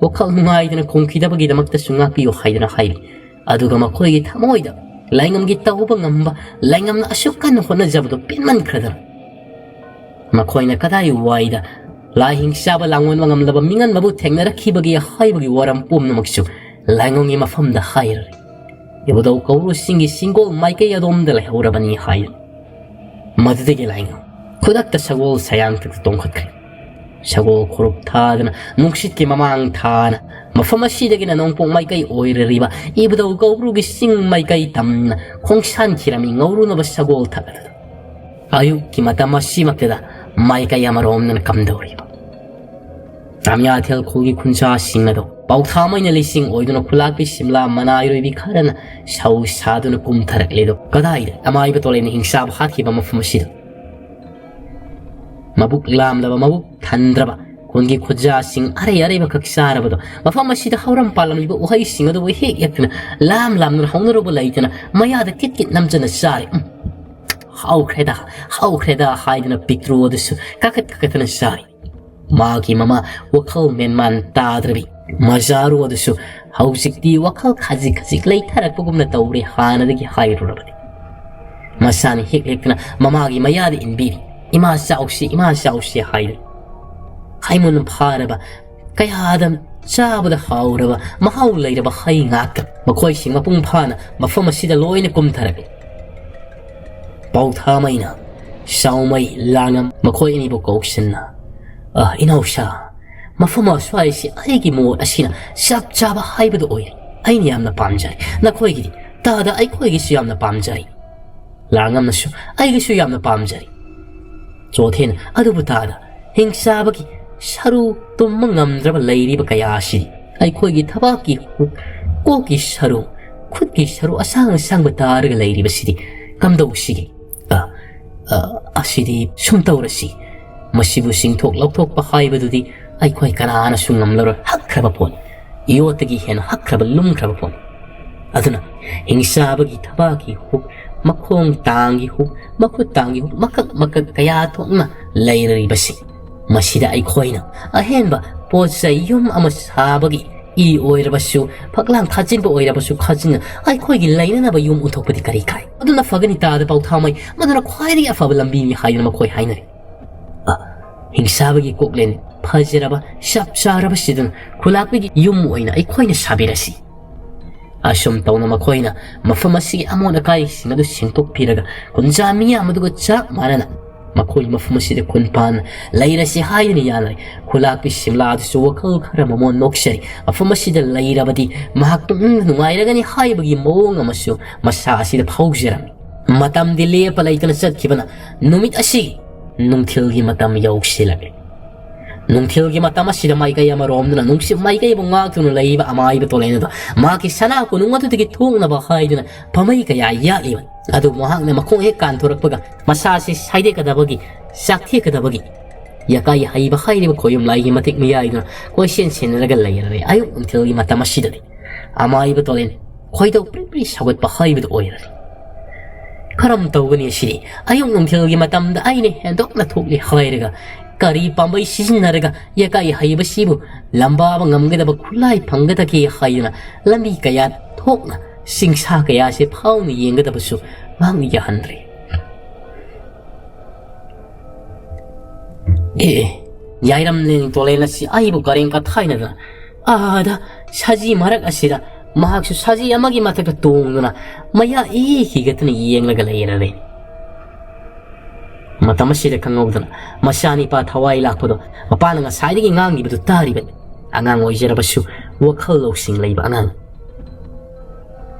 ꯋꯥꯈꯜ ꯅꯨꯡꯉꯥꯏꯗꯅ ꯈꯨꯝꯈꯤꯗꯕꯒꯤꯗꯃꯛꯇꯁꯨ ꯉꯥꯛꯄꯤꯌꯨ ꯍꯥꯏꯗꯨꯅ ꯍꯥꯏꯔꯤ꯫ ꯑꯗꯨꯒ ꯃꯈꯣꯏꯒꯤ ꯊꯃꯣꯏꯗ ꯂꯥꯏꯉꯝꯒꯤ ꯇꯧꯕ ꯉꯝꯕ, ꯂꯥꯏꯉꯝꯅ ꯑꯁꯨꯛ ꯀꯟꯅ ꯍꯣꯠꯅꯖꯕꯗꯨ ꯄꯦꯟꯃꯟꯈ꯭ꯔꯗꯅ ꯃꯈꯣꯏꯅ ꯀꯗꯥꯏ ꯋꯥꯏꯗ ꯂꯥꯏꯍꯤꯡ ꯆꯥꯕ ꯂꯥꯡꯑꯣꯟꯕ ꯉꯝꯂꯕ ꯃꯤꯉꯟꯕꯕꯨ ꯊꯦꯡꯅꯔꯛꯈꯤꯕꯒꯦ ꯍꯥꯏꯕꯒꯤ ꯋꯥꯔꯝ ꯄꯨꯝꯅꯃꯛꯁꯨ ꯂꯥꯏꯉꯝꯒꯤ ꯃꯐꯝꯗ ꯍꯥꯏꯔꯔꯤ꯫ ꯏꯕꯨꯙꯧ ꯀꯧꯔꯨꯁꯤꯡꯒꯤ ꯆꯤꯡꯒꯣꯜ ꯃꯥꯏꯀꯩ ꯑꯗꯣꯝꯗ ꯂꯩꯍꯧꯔꯕꯅꯤ ꯍꯥꯏ꯫ ꯃꯗꯨꯗꯒꯤ ꯂꯥꯏꯉꯝ ꯈꯨꯗꯛꯇ ꯁꯒꯣꯜ ꯁꯌꯥꯡꯊꯛꯇ ꯇꯣꯡꯈꯠꯈ꯭ꯔꯦ꯫ ꯁꯒꯣꯜ ꯈꯨꯔꯨꯞ ꯊꯥꯗꯨꯅ ꯅꯨꯡꯁꯤꯠꯀꯤ ꯃꯃꯥꯡ ꯊꯥꯅ ꯃꯐꯝ ꯑꯁꯤꯗꯒꯤꯅ ꯅꯣꯡꯄꯣꯛ ꯃꯥꯏꯀꯩ ꯑꯣꯏꯔꯔꯤꯕ ꯏꯕꯨꯙꯧ ꯀꯧꯕ꯭ꯔꯨꯒꯤ ꯆꯤꯡ ꯃꯥꯏꯀꯩ ꯇꯝꯅ ꯈꯣꯡꯁꯥꯟꯈꯤꯔꯝꯃꯤ ꯉꯧꯔꯨꯅꯕ ꯁꯒꯣꯜ ꯊꯛ ꯑꯗꯨꯗ꯫ ꯑꯌꯨꯛꯀꯤ ꯃꯇꯝ ꯑꯁꯤꯃꯛꯇꯗ ꯃꯥꯏꯀꯩ ꯑꯃꯔꯣꯝꯗꯅ ꯀꯝꯗꯧꯔꯤꯕ ꯇꯥꯃꯤꯌꯥꯊꯦꯜ ꯈꯨꯜꯒꯤ ꯈꯨꯟꯖꯥꯁꯤꯡ ꯑꯗꯨ ꯄꯥꯎꯊꯥꯃꯩꯅ ꯂꯤꯁꯤꯡ ꯑꯣꯏꯗꯨꯅ ꯈꯨꯂꯥꯛꯄꯤ ꯁꯤꯝꯂꯥ ꯃꯅꯥꯏꯔꯣꯏꯕꯤ ꯈꯔꯅ ꯁꯧ ꯁꯥꯗꯨꯅ ꯀꯨꯝꯊꯔꯛꯂꯤꯗꯣ ꯀꯗꯥꯏꯗ? ꯑꯃꯥꯏꯕ ꯇꯣꯂꯦꯟꯅ ꯍꯤꯡꯆꯥꯕ ꯍꯥꯠꯈꯤꯕ ꯃꯐꯝ ꯑꯁꯤꯗ꯫ ꯃꯕꯨꯛ ꯂꯥꯝꯂꯕ, ꯃꯕꯨꯛ ꯊꯟꯗ꯭ꯔꯕ ꯈꯨꯟꯒꯤ ꯈꯨꯠꯖꯥꯁꯤꯡ ꯑꯔꯩ ꯑꯔꯩꯕꯈꯛ ꯆꯥꯔꯕꯗꯣ, ꯃꯐꯝ ꯑꯁꯤꯗ ꯍꯧꯔꯝ ꯄꯥꯜꯂꯝꯂꯤꯕ ꯎꯍꯩꯁꯤꯡ ꯑꯗꯨꯕꯨ ꯍꯦꯛ ꯍꯦꯛꯇꯨꯅ ꯂꯥꯝ ꯂꯥꯝꯗꯨꯅ ꯍꯧꯅꯔꯨꯕ ꯂꯩꯇꯅ ꯃꯌꯥꯗ ꯀꯤꯠ ꯀꯤꯠ ꯅꯝꯖꯅ ꯆꯥꯔꯦ꯫ ꯎꯝ, "ꯍꯥꯎꯈ꯭ꯔꯦꯗ, ꯍꯥꯎꯈ꯭ꯔꯦꯗ" ꯍꯥꯏꯗꯨꯅ ꯄꯤꯛꯇ꯭ꯔꯨ ꯑꯗꯨꯁꯨ ꯀꯥꯈꯠ ꯀꯥꯈꯠꯇꯅ ꯆꯥꯔꯤ꯫ ꯃꯥꯒꯤ ꯃꯃꯥ ꯋꯥꯈꯜ ꯃꯦꯟꯃꯥꯟ ꯇꯥꯗ꯭ꯔꯕꯤ ꯃꯖꯥꯔꯨ ꯑꯗꯨꯁꯨ ꯍꯧꯖꯤꯛꯇꯤ ꯋꯥꯈꯜ ꯈꯖꯤꯛ ꯈꯖꯤꯛ ꯂꯩꯊꯔꯛꯄꯒꯨꯝꯅ ꯇꯧꯔꯦ, ꯍꯥꯟꯅꯗꯒꯤ ꯍꯥꯏꯔꯨꯔꯕꯗꯤ꯫ ꯃꯁꯥꯅ ꯍꯦꯛ ꯍꯦꯛꯇꯅ ꯃꯃꯥꯒꯤ ꯃꯌꯥꯗ ꯏꯟꯕꯤꯔꯤ, "ꯏꯃꯥ ꯆꯥꯎꯁꯤ, ꯏꯃꯥ ꯆꯥꯎꯁꯤ" ꯍꯥꯏꯗꯨꯅ꯫ ꯍꯩꯃꯨꯟ ꯐꯥꯔꯕ, ꯀꯌꯥꯗ ꯆꯥꯕꯗ ꯍꯥꯎꯔꯕ, ꯃꯍꯥꯎ ꯂꯩꯔꯕ ꯍꯩ ꯉꯥꯛꯇ꯫ ꯃꯈꯣꯏꯁꯤꯡ ꯃꯄꯨꯡ ꯐꯥꯅ ꯃꯐꯝ ꯑꯁꯤꯗ ꯂꯣꯏꯅ ꯀꯨꯝꯊꯔꯛꯏ꯫ ꯄꯥꯎꯊꯥꯃꯩꯅ ꯁꯥꯎꯃꯩ, ꯂꯥꯡꯉꯝ ꯃꯈꯣꯏ ꯑꯅꯤꯕꯨ ꯀꯧꯁꯤꯟꯅ, "ꯑ, ꯏꯅꯥꯎꯁꯥ, ꯃꯐꯝ ꯑꯁ꯭ꯋꯥꯏꯁꯤ ꯑꯩꯒꯤ ꯃꯣꯠ ꯑꯁꯤꯅ ꯆꯞ ꯆꯥꯕ ꯍꯥꯏꯕꯗꯨ ꯑꯣꯏꯔꯦ꯫ ꯑꯩꯅ ꯌꯥꯝꯅ ꯄꯥꯝꯖꯔꯦ꯫ ꯅꯈꯣꯏꯒꯤꯗꯤ?" "ꯇꯥꯗ, ꯑꯩꯈꯣꯏꯒꯤꯁꯨ ꯌꯥꯝꯅ ꯄꯥꯝꯖꯔꯦ꯫ ꯂꯥꯡꯉꯝꯅꯁꯨ ꯑꯩꯒꯤꯁꯨ ꯌꯥꯝꯅ ꯄꯥꯝꯖꯔꯦ꯫ ꯆꯣꯊꯦꯟ, ꯑꯗꯨꯕꯨ ꯇꯥꯗ, ꯍꯤꯡꯆꯥꯕꯒꯤ ꯁꯔꯨ ꯇꯨꯝꯕ ꯉꯝꯗ꯭ꯔꯕ ꯂꯩꯔꯤꯕ ꯀꯌꯥ ꯑꯁꯤꯗꯤ ꯑꯩꯈꯣꯏꯒꯤ ꯊꯕꯥꯛꯀꯤ ꯍꯨꯛ, ꯀꯣꯛꯀꯤ ꯁꯔꯨ, ꯈꯨꯠꯀꯤ ꯁꯔꯨ ꯑꯁꯥꯡ ꯑꯁꯥꯡꯕ ꯇꯥꯔꯒ ꯂꯩꯔꯤꯕꯁꯤꯗꯤ ꯀꯝꯗꯧꯁꯤꯒꯦ? ꯑ, ꯑ, ꯑꯁꯤꯗꯤ ꯁꯨꯝ ꯇꯧꯔꯁꯤ, ꯃꯁꯤꯕꯨ ꯆꯤꯡꯊꯣꯛ ꯂꯧꯊꯣꯛꯄ ꯍꯥꯏꯕꯗꯨꯗꯤ ꯑꯩꯈꯣꯏ ꯀꯅꯥꯅꯁꯨ ꯉꯝꯂꯔꯣꯏ, ꯍꯛꯈ꯭ꯔꯕ ꯄꯣꯠꯅꯤ, ꯌꯣꯠꯇꯒꯤ ꯍꯦꯟꯅ ꯍꯛꯈ꯭ꯔꯕ, ꯂꯨꯝꯈ꯭ꯔꯕ ꯄꯣꯠꯅꯤ꯫ ꯑꯗꯨꯅ ꯍꯤꯡꯆꯥꯕꯒꯤ ꯊꯕꯥꯛꯀꯤ ꯍꯨꯛ, ꯃꯈꯣꯡ ꯇꯥꯡꯒꯤ ꯍꯨꯛ, ꯃꯈꯨꯠ ꯇꯥꯡꯒꯤ ꯍꯨꯛ, ꯃꯀꯛ ꯃꯀꯛ ꯀꯌꯥ ꯊꯣꯛꯅ ꯂꯩꯔꯤꯕꯁꯤ, ꯃꯁꯤꯗ ꯑꯩꯈꯣꯏꯅ ꯑꯍꯦꯟꯕ ꯄꯣꯠ ꯆꯩ ꯌꯨꯝ ꯑꯃ ꯁꯥꯕꯒꯤ ꯏ ꯑꯣꯏꯔꯕꯁꯨ, ꯐꯛꯂꯥꯡ ꯈꯥꯖꯤꯟꯕ ꯑꯣꯏꯔꯕꯁꯨ ꯈꯥꯖꯤꯟꯅ ꯑꯩꯈꯣꯏꯒꯤ ꯂꯩꯅꯅꯕ ꯌꯨꯝ ꯎꯊꯣꯛꯄꯗꯤ ꯀꯔꯤ ꯀꯥꯏ? ꯑꯗꯨꯅ ꯐꯒꯅꯤ ꯇꯥꯗ ꯄꯥꯎꯊꯥꯃꯩ, ꯃꯗꯨꯅ ꯈ꯭ꯋꯥꯏꯗꯒꯤ ꯑꯐꯕ ꯂꯝꯕꯤꯅꯤ ꯍꯥꯏꯗꯨꯅ ꯃꯈꯣꯏ ꯍꯥꯏꯅꯔꯦ꯫ ꯑ, ꯍꯤꯡꯁꯥꯕꯒꯤ ꯀꯣꯛꯂꯦꯟ ꯐꯖꯔꯕ, ꯆꯞ ꯆꯥꯔꯕ ꯁꯤꯗꯅ ꯈꯨꯂꯥꯛꯄꯤꯒꯤ ꯌꯨꯝ ꯑꯣꯏꯅ ꯑꯩꯈꯣꯏꯅ ꯁꯥꯕꯤꯔꯁꯤ꯫ ꯑꯁꯨꯝ ꯇꯧꯅ ꯃꯈꯣꯏꯅ ꯃꯐꯝ ꯑꯁꯤꯒꯤ ꯑꯃꯣꯠ ꯑꯀꯥꯏꯁꯤꯡ ꯑꯗꯨ ꯁꯦꯡꯗꯣꯛꯄꯤꯔꯒ ꯀꯨꯟꯖꯥ ꯃꯤꯌꯥꯝ ꯑꯗꯨꯒ ꯆꯞ ꯃꯥꯟꯅꯅ ꯃꯈꯣꯏ ꯃꯐꯝ ꯑꯁꯤꯗ ꯈꯨꯟ ꯄꯥꯟꯅ ꯂꯩꯔꯁꯤ ꯍꯥꯏꯗꯨꯅ ꯌꯥꯅꯔꯦ꯫ ꯈꯨꯂꯥꯛꯄꯤ ꯁꯤꯝꯂꯥ ꯑꯗꯨꯁꯨ ꯋꯥꯈꯜ ꯈꯔ ꯃꯃꯣꯟ ꯅꯣꯛꯆꯔꯤ꯫ ꯃꯐꯝ ꯑꯁꯤꯗ ꯂꯩꯔꯕꯗꯤ ꯃꯍꯥꯛ ꯄꯨꯛꯅꯤꯡ ꯅꯨꯡꯉꯥꯏꯔꯒꯅꯤ ꯍꯥꯏꯕꯒꯤ ꯃꯑꯣꯡ ꯑꯃꯁꯨ ꯃꯁꯥ ꯑꯁꯤꯗ ꯐꯥꯎꯖꯔꯝꯃꯤ꯫ ꯃꯇꯝꯗꯤ ꯂꯦꯞꯄ ꯂꯩꯇꯅ ꯆꯠꯈꯤꯕꯅ ꯅꯨꯃꯤꯠ ꯑꯁꯤꯒꯤ ꯅꯨꯡꯊꯤꯜꯒꯤ ꯃꯇꯝ ꯌꯧꯁꯤꯜꯂꯛꯂꯤ꯫ ꯅꯨꯡꯊꯤꯜꯒꯤ ꯃꯇꯝ ꯑꯁꯤꯗ ꯃꯥꯏꯀꯩ ꯑꯃꯔꯣꯝꯗꯅ ꯅꯨꯡꯁꯤꯠ ꯃꯥꯏꯀꯩꯕꯨ ꯉꯥꯛꯇꯨꯅ ꯂꯩꯕ ꯑꯃꯥꯏꯕ ꯇꯣꯂꯦꯟ ꯑꯗꯣ ꯃꯍꯥꯛꯀꯤ ꯁꯅꯥ ꯀꯣꯅꯨꯡ ꯑꯗꯨꯗꯒꯤ ꯊꯣꯛꯅꯕ ꯍꯥꯏꯗꯨꯅ ꯄꯥꯝꯕꯩ ꯀꯌꯥ ꯌꯥꯠꯂꯤꯕꯅꯤ꯫ ꯑꯗꯨꯕꯨ ꯃꯍꯥꯛꯅ ꯃꯈꯣꯡ ꯍꯦꯛ ꯀꯥꯟꯊꯣꯔꯛꯄꯒ ꯃꯁꯥ ꯑꯁꯤ ꯁꯥꯏꯗꯦꯛꯀꯗꯕꯒꯤ, ꯆꯥꯛꯊꯦꯛꯀꯗꯕꯒꯤ ꯌꯥꯀꯥꯏ ꯍꯩꯕ ꯍꯥꯏꯔꯤꯕ ꯈꯣꯌꯨꯝ ꯂꯥꯏꯒꯤ ꯃꯇꯤꯛ ꯃꯌꯥꯏꯗꯨꯅ ꯀꯣꯏꯁꯦꯟ ꯁꯦꯟꯅꯔꯒ ꯂꯩꯔꯔꯦ꯫ ꯑꯌꯨꯛ ꯅꯨꯡꯊꯤꯜꯒꯤ ꯃꯇꯝ ꯑꯁꯤꯗꯗꯤ ꯑꯃꯥꯏꯕ ꯇꯣꯂꯦꯟ ꯈꯣꯏꯗꯧ ꯄ꯭ꯔꯤ ꯄ꯭ꯔꯤ ꯁꯧꯒꯠꯄ ꯍꯥꯏꯕꯗꯨ ꯑꯣꯏꯔꯔꯦ꯫ ꯀꯔꯝ ꯇꯧꯒꯅꯤ ꯑꯁꯤꯗꯤ? ꯑꯌꯨꯛ ꯅꯨꯡꯊꯤꯜꯒꯤ ꯃꯇꯝꯗ ꯑꯩꯅ ꯍꯦꯟꯗꯣꯛꯅ ꯊꯣꯛꯂꯤ ꯍꯥꯏꯔꯒ ꯀꯔꯤ ꯄꯥꯝꯕꯩ ꯁꯤꯖꯤꯟꯅꯔꯒ ꯌꯥꯀꯥꯏ ꯍꯩꯕꯁꯤꯕꯨ ꯂꯝꯕꯥꯕ ꯉꯝꯒꯗꯕ ꯈꯨꯠꯂꯥꯏ ꯐꯪꯒꯗꯒꯦ ꯍꯥꯏꯗꯨꯅ ꯂꯝꯕꯤ ꯀꯌꯥ ꯊꯣꯛꯅ ꯆꯤꯡꯁꯥ ꯀꯌꯥꯁꯦ ꯐꯥꯎꯅ ꯌꯦꯡꯒꯗꯕꯁꯨ ꯃꯍꯥꯛꯅ ꯌꯥꯍꯟꯗ꯭ꯔꯦ꯫ ꯑꯦ, ꯑꯦ, ꯌꯥꯏꯔꯝꯂꯦꯟ ꯇꯣꯂꯦꯟ ꯑꯁꯤ ꯑꯩꯕꯨ ꯀꯔꯦꯝ ꯀꯊꯥꯏꯅꯗꯅ ꯑꯥꯗ ꯁꯖꯤ ꯃꯔꯛ ꯑꯁꯤꯗ ꯃꯍꯥꯛꯁꯨ ꯁꯖꯤ ꯑꯃꯒꯤ ꯃꯊꯛꯇ ꯇꯣꯡꯗꯨꯅ ꯃꯌꯥ ꯏ ꯍꯤꯒꯠꯇꯅ ꯌꯦꯡꯂꯒ ꯂꯩꯔꯔꯦ꯫ ꯃꯇꯝ ꯑꯁꯤꯗ ꯈꯪꯍꯧꯗꯅ ꯃꯆꯥꯅꯤꯄꯥ ꯊꯋꯥꯏ ꯂꯥꯛꯄꯗꯣ ꯃꯄꯥꯅ ꯉꯁꯥꯏꯗꯒꯤ ꯉꯥꯡꯂꯤꯕꯗꯨ ꯇꯥꯔꯤꯕꯅꯤ꯫ ꯑꯉꯥꯡ ꯑꯣꯏꯖꯔꯕꯁꯨ ꯋꯥꯈꯜ ꯂꯧꯁꯤꯡ ꯂꯩꯕ ꯑꯉꯥꯡ꯫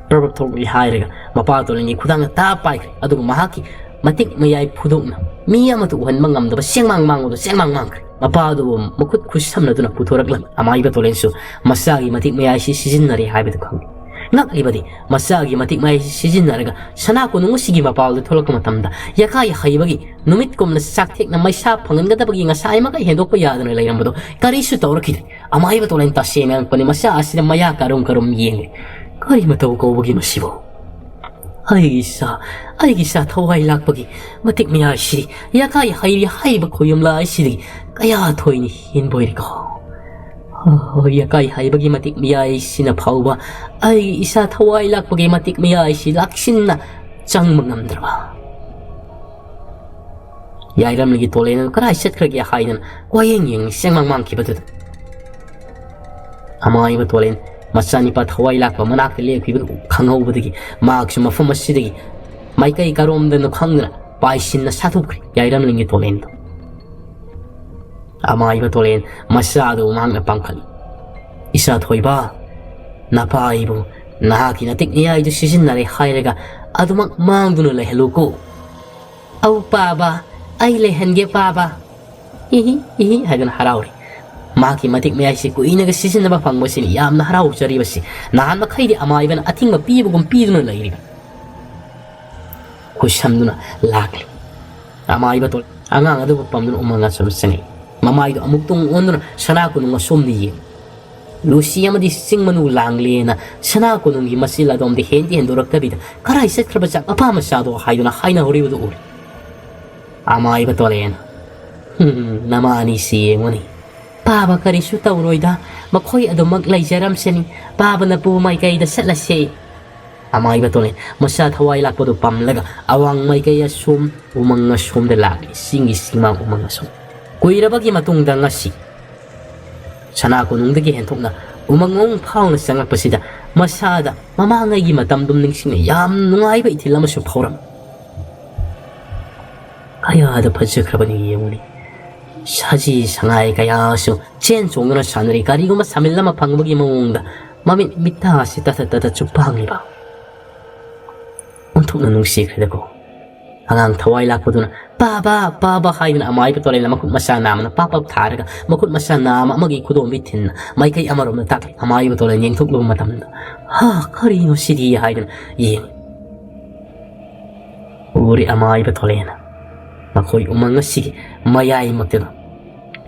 ꯄ꯭ꯔꯕꯞ ꯊꯣꯛꯂꯤ ꯍꯥꯏꯔꯒ ꯃꯄꯥ ꯇꯣꯂꯦꯟꯒꯤ ꯈꯨꯗꯥꯡꯗ ꯇꯥ ꯄꯥꯏꯈ꯭ꯔꯦ, ꯑꯗꯨꯒ ꯃꯍꯥꯛꯀꯤ ꯃꯇꯤꯛ ꯃꯌꯥꯏ ꯐꯨꯗꯣꯛꯅ ꯃꯤ ꯑꯃꯠꯇ ꯎꯍꯟꯕ ꯉꯝꯗꯕ ꯆꯦꯡꯃꯥꯡ ꯃꯥꯡꯕꯗꯣ ꯆꯦꯡꯃꯥꯡ ꯃꯥꯡꯈ꯭ꯔꯦ꯫ ꯃꯄꯥ ꯑꯗꯨꯕꯨ ꯃꯈꯨꯠ ꯈꯨꯠꯁꯝꯅꯗꯨꯅ ꯄꯨꯊꯣꯔꯛꯂꯝꯃꯤ꯫ ꯑꯃꯥꯏꯕ ꯇꯣꯂꯦꯟꯁꯨ ꯃꯆꯥꯒꯤ ꯃꯇꯤꯛ ꯃꯌꯥꯏꯁꯤ ꯁꯤꯖꯤꯟꯅꯔꯦ ꯍꯥꯏꯕꯗꯨ ꯈꯪꯂꯤ꯫ ꯉꯛꯂꯤꯕꯗꯤ ꯃꯆꯥꯒꯤ ꯃꯇꯤꯛ ꯃꯌꯥꯏꯁꯤ ꯁꯤꯖꯤꯟꯅꯔꯒ ꯁꯅꯥ ꯀꯣꯅꯨꯡ ꯑꯁꯤꯒꯤ ꯃꯄꯥꯜꯗ ꯊꯣꯛꯂꯛꯄ ꯃꯇꯝꯗ ꯌꯥꯀꯥꯏ ꯍꯩꯕꯒꯤ ꯅꯨꯃꯤꯠꯀꯨꯝꯅ ꯆꯥꯛꯊꯦꯛꯅ ꯃꯩꯁꯥ ꯐꯪꯍꯟꯒꯗꯕꯒꯤ ꯉꯁꯥꯏꯃꯛ ꯍꯦꯟꯗꯣꯛꯄ ꯌꯥꯗꯅ ꯂꯩꯔꯝꯕꯗꯣ ꯀꯔꯤꯁꯨ ꯇꯧꯔꯛꯈꯤꯗ꯭ꯔꯦ꯫ ꯑꯃꯥꯏꯕ ꯇꯣꯂꯦꯟ ꯇꯁꯦꯡꯅ ꯉꯛꯄꯅꯤ꯫ ꯃꯆꯥ ꯑꯁꯤꯅ ꯃꯌꯥ ꯀꯔꯨꯝ ꯀꯔꯨꯝ ꯌꯦꯡꯂꯤ꯫ ꯀꯔꯤ ꯃꯇꯧ ꯀꯧꯕꯒꯤ ꯃꯁꯤꯕꯨ? ꯑꯩꯒꯤ ꯏꯆꯥ, ꯑꯩꯒꯤ ꯏꯆꯥ ꯊꯋꯥꯏ ꯂꯥꯛꯄꯒꯤ ꯃꯇꯤꯛ ꯃꯌꯥꯏꯁꯤ ꯌꯥꯀꯥꯏ ꯍꯩꯔꯤ ꯍꯥꯏꯔꯤꯕ ꯈꯣꯌꯨꯝꯂꯥ ꯑꯁꯤꯗꯒꯤ ꯀꯌꯥ ꯊꯣꯏꯅ ꯍꯦꯟꯕ ꯑꯣꯏꯔꯤꯀꯣ? ꯍꯣꯏ, ꯌꯥꯀꯥꯏ ꯍꯩꯕꯒꯤ ꯃꯇꯤꯛ ꯃꯌꯥꯏꯁꯤꯅ ꯐꯥꯎꯕ ꯑꯩꯒꯤ ꯏꯆꯥ ꯊꯋꯥꯏ ꯂꯥꯛꯄꯒꯤ ꯃꯇꯤꯛ ꯃꯌꯥꯏꯁꯤ ꯂꯥꯛꯁꯤꯟꯅ ꯆꯪꯕ ꯉꯝꯗ꯭ꯔꯕ꯫ ꯌꯥꯏꯔꯝꯂꯤꯒꯤ ꯇꯣꯂꯦꯟ ꯑꯗꯨ ꯀꯗꯥꯏ ꯆꯠꯈ꯭ꯔꯒꯦ ꯍꯥꯏꯗꯅ ꯋꯥꯌꯦꯡ ꯌꯦꯡꯂꯤ ꯆꯦꯡꯃꯥꯡ ꯃꯥꯡꯈꯤꯕꯗꯨꯗ꯫ ꯑꯃꯥꯏꯕ ꯇꯣꯂꯦꯟ ꯃꯆꯥꯅꯤꯄꯥ ꯊꯋꯥꯏ ꯂꯥꯛꯄ ꯃꯅꯥꯛꯇ ꯂꯦꯞꯈꯤꯕꯗꯨ ꯈꯪꯍꯧꯕꯗꯒꯤ ꯃꯍꯥꯛꯁꯨ ꯃꯐꯝ ꯑꯁꯤꯗꯒꯤ ꯃꯥꯏꯀꯩ ꯀꯔꯣꯝꯗꯅꯣ ꯈꯪꯗꯅ ꯄꯥꯏꯁꯤꯟꯅ ꯁꯥꯊꯣꯛꯈ꯭ꯔꯦ ꯌꯥꯏꯔꯝꯂꯤꯡꯒꯤ ꯇꯣꯂꯦꯟꯗꯣ꯫ ꯑꯃꯥꯏꯕ ꯇꯣꯂꯦꯟ ꯃꯆꯥꯗꯨ ꯃꯍꯥꯛꯅ ꯄꯥꯡꯈꯠꯂꯤ꯫ "ꯏꯆꯥ ꯊꯣꯏꯕ, ꯅꯄꯥ ꯑꯩꯕꯨ ꯅꯍꯥꯛꯀꯤ ꯅꯇꯤꯛ ꯅꯤꯌꯥꯏꯗꯨ ꯁꯤꯖꯤꯟꯅꯔꯦ ꯍꯥꯏꯔꯒ ꯑꯗꯨꯃꯛ ꯃꯥꯡꯗꯨꯅ ꯂꯩꯍꯜꯂꯨꯀꯣ꯫" "ꯑꯧ ꯄꯥꯕ, ꯑꯩ ꯂꯩꯍꯟꯒꯦ ꯄꯥꯕ꯫ ꯏꯍꯤ ꯏꯍꯤ" ꯍꯥꯏꯗꯨꯅ ꯍꯔꯥꯎꯔꯤ꯫ ꯃꯍꯥꯛꯀꯤ ꯃꯇꯤꯛ ꯃꯌꯥꯏꯁꯤ ꯀꯨꯏꯅꯒ ꯁꯤꯖꯤꯟꯅꯕ ꯐꯪꯕꯁꯤꯅꯤ ꯌꯥꯝꯅ ꯍꯔꯥꯎꯖꯔꯤꯕꯁꯤ꯫ ꯅꯍꯥꯟ ꯃꯈꯩꯗꯤ ꯑꯃꯥꯏꯕꯅ ꯑꯊꯤꯡꯕ ꯄꯤꯕꯒꯨꯝ ꯄꯤꯗꯨꯅ ꯂꯩꯔꯤꯕ꯫ ꯍꯨꯁꯝꯗꯨꯅ ꯂꯥꯛꯂꯤ꯫ ꯑꯃꯥꯏꯕ ꯇꯣ-, ꯑꯉꯥꯡ ꯑꯗꯨꯕꯨ ꯄꯝꯗꯨꯅ ꯎꯃꯪ ꯑꯁꯣꯝꯗ ꯆꯪꯉꯛꯏ꯫ ꯃꯃꯥꯏꯗꯨ ꯑꯃꯨꯛꯇꯨꯡ ꯑꯣꯟꯗꯨꯅ ꯁꯅꯥ ꯀꯣꯅꯨꯡ ꯑꯁꯣꯝꯗ ꯌꯦꯡꯉꯤ꯫ "ꯂꯨꯁꯤ ꯑꯃꯗꯤ ꯆꯤꯡ ꯃꯅꯨ ꯂꯥꯡꯂꯦꯅ ꯁꯅꯥ ꯀꯣꯅꯨꯡꯒꯤ ꯃꯆꯤꯜ ꯑꯗꯣꯝꯗ ꯍꯦꯟꯗꯤ ꯍꯦꯟꯗꯣꯔꯛꯇꯕꯤꯗ ꯀꯔꯥꯏ ꯆꯠꯈ꯭ꯔꯕ ꯖꯥꯠ ꯃꯄꯥ ꯃꯆꯥꯗꯣ?" ꯍꯥꯏꯗꯨꯅ ꯍꯥꯏꯅꯍꯧꯔꯤꯕꯗꯨ ꯎꯔꯦ꯫ ꯑꯃꯥꯏꯕ ꯇꯣꯂꯦꯟ, "ꯍꯨꯝ, ꯅꯃꯥꯅꯤꯁꯤ ꯌꯦꯡꯉꯨꯅꯤ꯫ ꯄꯥꯕ ꯀꯔꯤꯁꯨ ꯇꯧꯔꯣꯏꯗ, ꯃꯈꯣꯏ ꯑꯗꯨꯃꯛ ꯂꯩꯖꯔꯝꯁꯅꯤ꯫ ꯄꯥꯕꯅ ꯄꯨ ꯃꯥꯏꯀꯩꯗ ꯆꯠꯂꯁꯦ꯫" ꯑꯃꯥꯏꯕ ꯇꯣꯂꯦꯟ ꯃꯆꯥ ꯊꯋꯥꯏ ꯂꯥꯛꯄꯗꯨ ꯄꯝꯂꯒ ꯑꯋꯥꯡ ꯃꯥꯏꯀꯩ ꯑꯁꯣꯝ, ꯎꯃꯪ ꯑꯁꯣꯝꯗ ꯂꯥꯛꯂꯤ, ꯆꯤꯡꯒꯤ ꯆꯤꯡꯃꯥꯡ ꯎꯃꯪ ꯑꯁꯣꯝ꯫ ꯀꯨꯏꯔꯕꯒꯤ ꯃꯇꯨꯡꯗ ꯉꯁꯤ ꯁꯅꯥ ꯀꯣꯅꯨꯡꯗꯒꯤ ꯍꯦꯟꯊꯣꯛꯅ ꯎꯃꯪ ꯋꯥꯃꯪ ꯐꯥꯎꯅ ꯆꯪꯂꯛꯄꯁꯤꯗ ꯃꯁꯥꯗ ꯃꯃꯥꯡꯉꯩꯒꯤ ꯃꯇꯝꯗꯨꯝ ꯅꯤꯡꯁꯤꯡꯅ ꯌꯥꯝ ꯅꯨꯡꯉꯥꯏꯕ ꯏꯊꯤꯜ ꯑꯃꯁꯨ ꯐꯥꯎꯔꯝꯃꯤ꯫ ꯀꯌꯥꯗ ꯐꯖꯈ꯭ꯔꯕꯅꯤ ꯌꯦꯡꯉꯨꯅꯤ꯫ ꯁꯥꯖꯤ ꯁꯉꯥꯏ ꯀꯌꯥꯁꯨ ꯆꯦꯟ ꯆꯣꯡꯗꯨꯅ ꯁꯥꯟꯅꯔꯤ꯫ ꯀꯔꯤꯒꯨꯝꯕ ꯁꯥꯃꯤꯜ ꯑꯃ ꯐꯪꯕꯒꯤ ꯃꯑꯣꯡꯗ ꯃꯃꯤꯠ ꯃꯤꯠꯇꯥ ꯑꯁꯤ ꯇꯥꯊ ꯇꯥꯊ ꯆꯨꯞꯄ ꯍꯪꯂꯤꯕ꯫ ꯑꯣꯟꯊꯣꯛꯅ ꯅꯨꯡꯁꯤꯈ꯭ꯔꯦꯗꯀꯣ꯫ ꯑꯉꯥꯡ ꯊꯋꯥꯏ ꯂꯥꯛꯄꯗꯨꯅ "ꯄꯥꯕ, ꯄꯥꯕ" ꯍꯥꯏꯗꯨꯅ ꯑꯃꯥꯏꯕ ꯇꯣꯂꯦꯟꯅ ꯃꯈꯨꯠ ꯃꯁꯥ ꯅꯥꯝꯃꯅ ꯄꯥꯞ ꯄꯥꯞ ꯊꯥꯔꯒ ꯃꯈꯨꯠ ꯃꯁꯥ ꯅꯥꯝꯃ ꯑꯃꯒꯤ ꯈꯨꯗꯣꯝꯕꯤ ꯊꯤꯟꯅ ꯃꯥꯏꯀꯩ ꯑꯃꯔꯣꯝꯗ ꯇꯥꯛꯂꯤ꯫ ꯑꯃꯥꯏꯕ ꯇꯣꯂꯦꯟ ꯌꯦꯡꯊꯣꯛꯂꯨꯕ ꯃꯇꯝꯗ, "ꯍꯥ, ꯀꯔꯤꯅꯣ ꯁꯤꯗꯤ?" ꯍꯥꯏꯗꯨꯅ ꯌꯦꯡꯉꯤ꯫ ꯎꯔꯤ ꯑꯃꯥꯏꯕ ꯇꯣꯂꯦꯟꯅ ꯃꯈꯣꯏ ꯎꯃꯪ ꯑꯁꯤꯒꯤ ꯃꯌꯥꯏꯃꯛꯇꯗ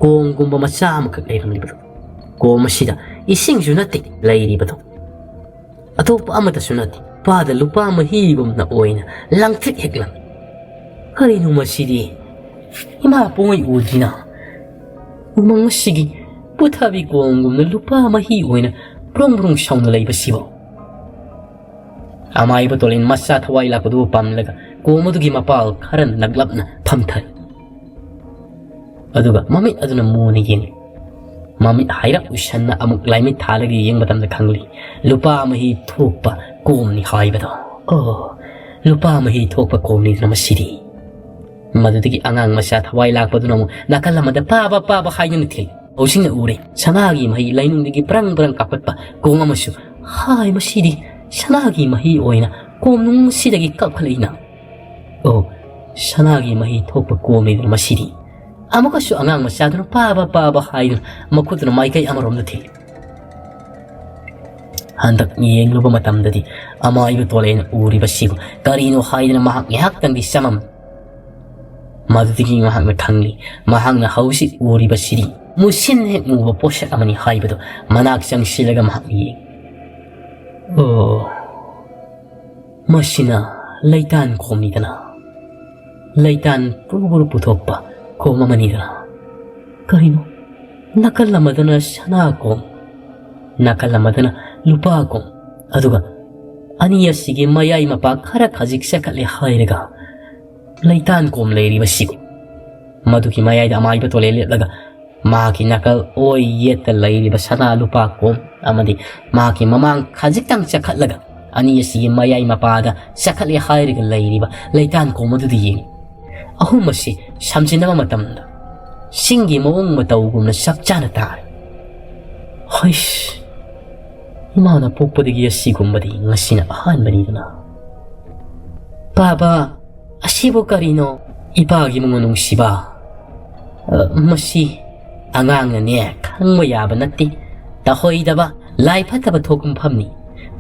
ꯀꯣꯝꯒꯨꯝꯕ ꯃꯆꯥ ꯑꯃꯈꯛ ꯂꯩꯔꯝꯂꯤꯕꯗꯣ꯫ ꯀꯣꯝ ꯑꯁꯤꯗ ꯏꯁꯤꯡꯁꯨ ꯅꯠꯇꯦ ꯂꯩꯔꯤꯕꯗꯣ꯫ ꯑꯇꯣꯞꯄ ꯑꯃꯠꯇꯁꯨ ꯅꯠꯇꯦ, ꯄꯥꯗ ꯂꯨꯄꯥ ꯃꯍꯤꯒꯨꯝꯅ ꯑꯣꯏꯅ ꯂꯪꯇ꯭ꯔꯤꯛ ꯍꯦꯛ ꯂꯪꯏ꯫ ꯀꯔꯤꯅꯣ ꯃꯁꯤꯗꯤ? ꯏꯃꯥ ꯄꯣꯡꯉꯩ ꯎꯗ꯭ꯔꯤꯅ ꯎꯃꯪ ꯑꯁꯤꯒꯤ ꯄꯨꯊꯕꯤ ꯀꯣꯝꯒꯨꯝꯅ ꯂꯨꯄꯥ ꯃꯍꯤ ꯑꯣꯏꯅ ꯕ꯭ꯔꯣꯡ ꯕ꯭ꯔꯣꯡ ꯁꯧꯅ ꯂꯩꯕꯁꯤꯕꯨ? ꯑꯃꯥꯏꯕ ꯇꯣꯂꯤꯟ ꯃꯆꯥ ꯊꯋꯥꯏ ꯂꯥꯛꯄꯗꯨꯕꯨ ꯄꯥꯝꯂꯒ ꯀꯣꯝ ꯑꯗꯨꯒꯤ ꯃꯄꯥꯜ ꯈꯔ ꯅꯛꯂꯞꯅ ꯐꯝꯊꯔꯦ꯫ ꯑꯗꯨꯒ ꯃꯃꯤꯠ ꯑꯗꯨꯅ ꯃꯨꯅ ꯌꯦꯡꯂꯤ꯫ ꯃꯃꯤꯠ ꯍꯥꯏꯔꯞ ꯎꯏꯁꯟꯅ ꯑꯃꯨꯛ ꯂꯥꯏꯃꯤꯠ ꯊꯥꯜꯂꯒ ꯌꯦꯡꯕ ꯃꯇꯝꯗ ꯈꯪꯂꯤ, ꯂꯨꯄꯥ ꯃꯍꯤ ꯊꯣꯛꯄ ꯀꯣꯝꯅꯤ ꯍꯥꯏꯕꯗꯣ꯫ ꯑꯣ, ꯂꯨꯄꯥ ꯃꯍꯤ ꯊꯣꯛꯄ ꯀꯣꯝꯅꯤꯗꯅ ꯃꯁꯤꯗꯤ꯫ ꯃꯗꯨꯗꯒꯤ ꯑꯉꯥꯡ ꯃꯆꯥ ꯊꯋꯥꯏ ꯂꯥꯛꯄꯗꯨꯅ ꯑꯃꯨꯛ ꯅꯥꯀꯜ ꯑꯃꯗ "ꯄꯥꯕ, ꯄꯥꯕ" ꯍꯥꯏꯗꯨꯅ ꯊꯤꯜꯂꯤ꯫ ꯍꯧꯖꯤꯛꯅ ꯎꯔꯦ, ꯁꯅꯥꯒꯤ ꯃꯍꯤ ꯂꯩꯅꯨꯡꯗꯒꯤ ꯕ꯭ꯔꯪ ꯕ꯭ꯔꯪ ꯀꯥꯞꯈꯠꯄ ꯀꯣꯝ ꯑꯃꯁꯨ꯫ "ꯍꯥꯏ, ꯃꯁꯤꯗꯤ ꯁꯅꯥꯒꯤ ꯃꯍꯤ ꯑꯣꯏꯅ ꯀꯣꯝꯅꯨꯡ ꯑꯁꯤꯗꯒꯤ ꯀꯥꯞꯈꯠꯂꯛꯏꯅ꯫ ꯑꯣ, ꯁꯅꯥꯒꯤ ꯃꯍꯤ ꯊꯣꯛꯄ ꯀꯣꯝꯅꯤꯗꯅ ꯃꯁꯤꯗꯤ"꯫ ꯑꯃꯨꯛꯀꯁꯨ ꯑꯉꯥꯡ ꯃꯆꯥꯗꯨꯅ "ꯄꯥꯕ, ꯄꯥꯕ" ꯍꯥꯏꯗꯨꯅ ꯃꯈꯨꯠꯇꯨꯅ ꯃꯥꯏꯀꯩ ꯑꯃꯔꯣꯝꯗ ꯊꯤꯜꯂꯤ꯫ ꯍꯟꯗꯛ ꯌꯦꯡꯂꯨꯕ ꯃꯇꯝꯗꯗꯤ ꯑꯃꯥꯏꯕ ꯇꯣꯂꯦꯅ ꯎꯔꯤꯕꯁꯤꯕꯨ ꯀꯔꯤꯅꯣ ꯍꯥꯏꯗꯅ ꯃꯍꯥꯛ ꯉꯥꯏꯍꯥꯛꯇꯪꯗꯤ ꯆꯃꯝ꯫ ꯃꯗꯨꯗꯒꯤ ꯃꯍꯥꯛꯅ ꯈꯪꯂꯤ, ꯃꯍꯥꯛꯅ ꯍꯧꯖꯤꯛ ꯎꯔꯤꯕꯁꯤꯗꯤ ꯃꯨꯁꯤꯟ ꯍꯦꯛ ꯃꯨꯕ ꯄꯣꯠꯁꯛ ꯑꯃꯅꯤ ꯍꯥꯏꯕꯗꯨ꯫ ꯃꯅꯥꯛ ꯆꯪꯁꯤꯜꯂꯒ ꯃꯍꯥꯛ ꯌꯦꯡꯉꯤ꯫ "ꯑꯣ, ꯃꯁꯤꯅ ꯂꯩꯇꯥꯟ ꯀꯣꯝꯅꯤꯗꯅ꯫ ꯂꯩꯇꯥꯟ ꯄꯨꯔꯨ ꯄꯨꯔꯨ ꯄꯨꯊꯣꯛꯄ ꯀꯣꯝ ꯑꯃꯅꯤꯗꯅ꯫ ꯀꯔꯤꯅꯣ? ꯅꯥꯀꯜ ꯑꯃꯗꯅ ꯁꯅꯥ ꯀꯣꯝ, ꯅꯥꯀꯜ ꯑꯃꯗꯅ ꯂꯨꯄꯥ ꯀꯣꯝ, ꯑꯗꯨꯒ ꯑꯅꯤ ꯑꯁꯤꯒꯤ ꯃꯌꯥꯏ ꯃꯄꯥ ꯈꯔ ꯈꯖꯤꯛ ꯆꯦꯈꯠꯂꯦ ꯍꯥꯏꯔꯒ ꯂꯩꯇꯥꯟ ꯀꯣꯝ ꯂꯩꯔꯤꯕꯁꯤꯕꯨ"꯫ ꯃꯗꯨꯒꯤ ꯃꯌꯥꯏꯗ ꯑꯃꯥꯏꯕ ꯇꯣꯂꯦ ꯂꯦꯞꯂꯒ ꯃꯍꯥꯛꯀꯤ ꯅꯥꯀꯜ ꯑꯣꯏ ꯌꯦꯠꯇ ꯂꯩꯔꯤꯕ ꯁꯅꯥ ꯂꯨꯄꯥ ꯀꯣꯝ ꯑꯃꯗꯤ ꯃꯍꯥꯛꯀꯤ ꯃꯃꯥꯡ ꯈꯖꯤꯛꯇꯪ ꯆꯈꯠꯂꯒ ꯑꯅꯤ ꯑꯁꯤꯒꯤ ꯃꯌꯥꯏ ꯃꯄꯥꯗ ꯆꯈꯠꯂꯦ ꯍꯥꯏꯔꯒ ꯂꯩꯔꯤꯕ ꯂꯩꯇꯥꯟ ꯀꯣꯝ ꯑꯗꯨꯗ ꯌꯦꯡꯏ꯫ ꯑꯍꯨꯝ ꯑꯁꯤ ꯁꯝꯖꯤꯟꯅꯕ ꯃꯇꯝꯗ ꯆꯤꯡꯒꯤ ꯃꯑꯣꯡ ꯃꯇꯧꯒꯨꯝꯅ ꯆꯞ ꯆꯥꯅ ꯇꯥꯔꯦ꯫ ꯍꯩꯁ, ꯏꯃꯥꯅ ꯄꯣꯛꯄꯗꯒꯤ ꯑꯁꯤꯒꯨꯝꯕꯗꯤ ꯉꯁꯤꯅ ꯑꯍꯥꯟꯕꯅꯤꯗꯅ꯫ "ꯄꯥꯕ, ꯑꯁꯤꯕꯨ ꯀꯔꯤꯅꯣ?" "ꯏꯄꯥꯒꯤ ꯃꯉꯣꯟ ꯅꯨꯡꯁꯤꯕ, ꯑ, ꯃꯁꯤ ꯑꯉꯥꯡꯅꯅꯦ ꯈꯪꯕ ꯌꯥꯕ ꯅꯠꯇꯦ꯫ ꯇꯍꯣꯏꯗꯕ, ꯂꯥꯏ ꯐꯠꯇꯕ ꯊꯣꯛꯄ ꯃꯐꯝꯅꯤ꯫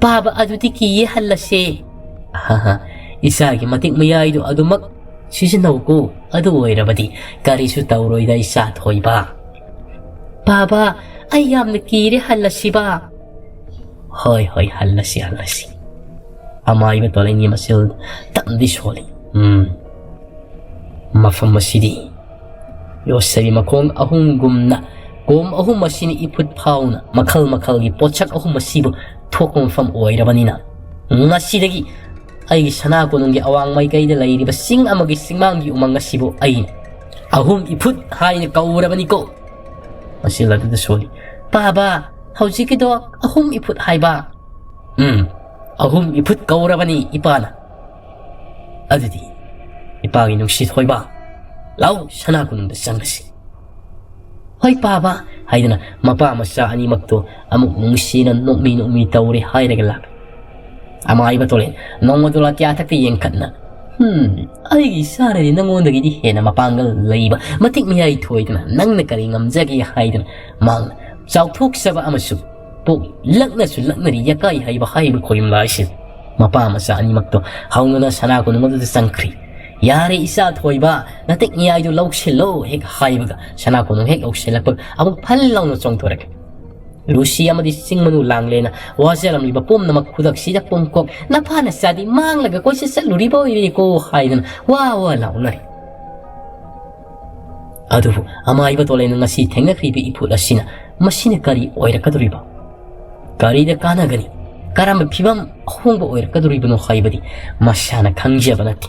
ꯄꯥꯕ ꯑꯗꯨꯗꯤ ꯀꯤꯌꯦ, ꯍꯜꯂꯁꯦ"꯫ "ꯍꯥ ꯍꯥ, ꯏꯆꯥꯒꯤ ꯃꯇꯤꯛ ꯃꯌꯥꯏꯗꯨ ꯑꯗꯨꯃꯛ ꯁꯤꯖꯤꯟꯅꯧꯀꯣ꯫ ꯑꯗꯨ ꯑꯣꯏꯔꯕꯗꯤ ꯀꯔꯤꯁꯨ ꯇꯧꯔꯣꯏꯗ, ꯏꯆꯥ ꯊꯣꯏꯕ"꯫ "ꯄꯥꯕ, ꯑꯩ ꯌꯥꯝꯅ ꯀꯤꯔꯦ, ꯍꯜꯂꯁꯤꯕ"꯫ "ꯍꯣꯏ, ꯍꯣꯏ, ꯍꯜꯂꯁꯤ, ꯍꯜꯂꯁꯤ"꯫ ꯑꯃꯥꯏꯕ ꯇꯣꯂꯦꯟꯒꯤ ꯃꯆꯤꯜ ꯇꯞꯅꯗꯤ ꯁꯣꯜꯂꯤ꯫ "ꯎꯝ, ꯃꯐꯝ ꯑꯁꯤꯗꯤ ꯌꯣꯠꯁꯕꯤ ꯃꯈꯣꯡ ꯑꯍꯨꯝꯒꯨꯝꯅ ꯀꯣꯝ ꯑꯍꯨꯝ ꯑꯁꯤꯅ ꯏꯐꯨꯠ ꯐꯥꯎꯅ ꯃꯈꯜ ꯃꯈꯜꯒꯤ ꯄꯣꯠꯁꯛ ꯑꯍꯨꯝ ꯑꯁꯤꯕꯨ ꯊꯣꯛꯄ ꯃꯐꯝ ꯑꯣꯏꯔꯕꯅꯤꯅ, ꯉꯁꯤꯗꯒꯤ ꯑꯩꯒꯤ ꯁꯅꯥ ꯀꯣꯅꯨꯡꯒꯤ ꯑꯋꯥꯡ ꯃꯥꯏꯀꯩꯗ ꯂꯩꯔꯤꯕ ꯆꯤꯡ ꯑꯃꯒꯤ ꯆꯤꯡꯃꯥꯡꯒꯤ ꯎꯃꯪ ꯑꯁꯤꯕꯨ ꯑꯩꯅ ꯑꯍꯨꯝ ꯏꯐꯨꯠ ꯍꯥꯏꯅ ꯀꯧꯔꯕꯅꯤꯀꯣ"꯫ ꯃꯆꯤꯜ ꯑꯗꯨꯗ ꯁꯣꯜꯂꯤ꯫ "ꯄꯥꯕ, ꯍꯧꯖꯤꯛꯀꯤꯗꯣ ꯑꯍꯨꯝ ꯏꯐꯨꯠ ꯍꯥꯏꯕ"꯫ "ꯎꯝ, ꯑꯍꯨꯝ ꯏꯐꯨꯠ ꯀꯧꯔꯕꯅꯤ ꯏꯄꯥꯅ"꯫ "ꯑꯗꯨꯗꯤ "ꯏꯄꯥꯒꯤ ꯅꯨꯡꯁꯤ ꯊꯣꯏꯕ, ꯂꯥꯎ, ꯁꯅꯥ ꯀꯣꯅꯨꯡꯗ ꯆꯪꯉꯁꯤ꯫" "ꯍꯣꯏ ꯄꯥꯕ" ꯍꯥꯏꯗꯨꯅ ꯃꯄꯥ ꯃꯆꯥ ꯑꯅꯤꯃꯛꯇꯣ ꯑꯃꯨꯛ ꯅꯨꯡꯁꯤꯅ ꯅꯣꯛꯃꯤ ꯅꯣꯛꯃꯤ ꯇꯧꯔꯦ ꯍꯥꯏꯔꯒ ꯂꯥꯛꯂꯦ꯫ ꯑꯃꯥꯏꯕ ꯇꯣꯂꯦꯟ ꯅꯣꯡꯃꯗꯣ ꯂꯥꯇꯤꯌꯥ ꯊꯛꯇ ꯌꯦꯡꯈꯠꯅ, "ꯍꯝ, ꯑꯩꯒꯤ ꯏꯆꯥꯅꯗꯤ ꯅꯉꯣꯟꯗꯒꯤꯗꯤ ꯍꯦꯟꯅ ꯃꯄꯥꯡꯒꯜ ꯂꯩꯕ, ꯃꯇꯤꯛ ꯃꯌꯥꯏ ꯊꯣꯏꯗꯅ ꯅꯪꯅ ꯀꯔꯤ ꯉꯝꯖꯒꯦ?" ꯍꯥꯏꯗꯅ ꯃꯍꯥꯛꯅ ꯆꯥꯎꯊꯣꯛꯆꯕ ꯑꯃꯁꯨ ꯄꯣꯛꯂꯛꯅꯁꯨ ꯂꯛꯅꯔꯤ꯫ ꯌꯀꯥꯏ ꯍꯩꯕ ꯍꯥꯏꯔꯤꯕ ꯈꯣꯏꯔꯨꯝꯂꯥ ꯑꯁꯤ ꯃꯄꯥ ꯃꯆꯥ ꯑꯅꯤꯃꯛꯇꯣ ꯍꯧꯅꯅ ꯁꯅꯥ ꯀꯣꯅꯨꯡ ꯑꯗꯨꯗ ꯆꯪꯈ꯭ꯔꯤ꯫ "ꯌꯥꯔꯦ ꯏꯆꯥ ꯊꯣꯏꯕ, ꯅꯇꯤꯛ ꯃꯌꯥꯏꯗꯨ ꯂꯧꯁꯤꯜꯂꯣ" ꯍꯦꯛ ꯍꯥꯏꯕꯒ ꯁꯅꯥ ꯀꯣꯅꯨꯡ ꯍꯦꯛ ꯂꯧꯁꯤꯜꯂꯛꯄꯒ ꯑꯃꯨꯛ ꯐꯜ ꯂꯥꯎꯅ ꯆꯣꯡꯊꯣꯔꯛꯏ꯫ ꯂꯨꯁꯤ ꯑꯃꯗꯤ ꯆꯤꯡ ꯃꯅꯨ ꯂꯥꯡꯂꯦꯅ ꯋꯥꯖꯔꯝꯂꯤꯕ ꯄꯨꯝꯅꯃꯛ ꯈꯨꯗꯛꯁꯤꯗ ꯄꯨꯝꯀꯣꯛ "ꯅꯐꯥ ꯅꯆꯥꯗꯤ ꯃꯥꯡꯂꯒ ꯀꯣꯏꯆꯠ ꯆꯠꯂꯨꯔꯤꯕ ꯑꯣꯏꯔꯦꯀꯣ" ꯍꯥꯏꯗꯅ ꯋꯥ ꯋꯥ ꯂꯥꯎꯅꯔꯤ꯫ ꯑꯗꯨꯕꯨ ꯑꯃꯥꯏꯕ ꯇꯣꯂꯦꯟꯅ ꯉꯁꯤ ꯊꯦꯡꯅꯈ꯭ꯔꯤꯕ ꯏꯐꯨꯠ ꯑꯁꯤꯅ ꯃꯁꯤꯅ ꯀꯔꯤ ꯑꯣꯏꯔꯛꯀꯗꯧꯔꯤꯕ? ꯀꯔꯤꯗ ꯀꯥꯟꯅꯒꯅꯤ? ꯀꯔꯝꯕ ꯐꯤꯕꯝ ꯑꯍꯣꯡꯕ ꯑꯣꯏꯔꯛꯀꯗꯧꯔꯤꯕꯅꯣ ꯍꯥꯏꯕꯗꯤ ꯃꯁꯥꯅ ꯈꯪꯖꯕ ꯅꯠꯇꯦ꯫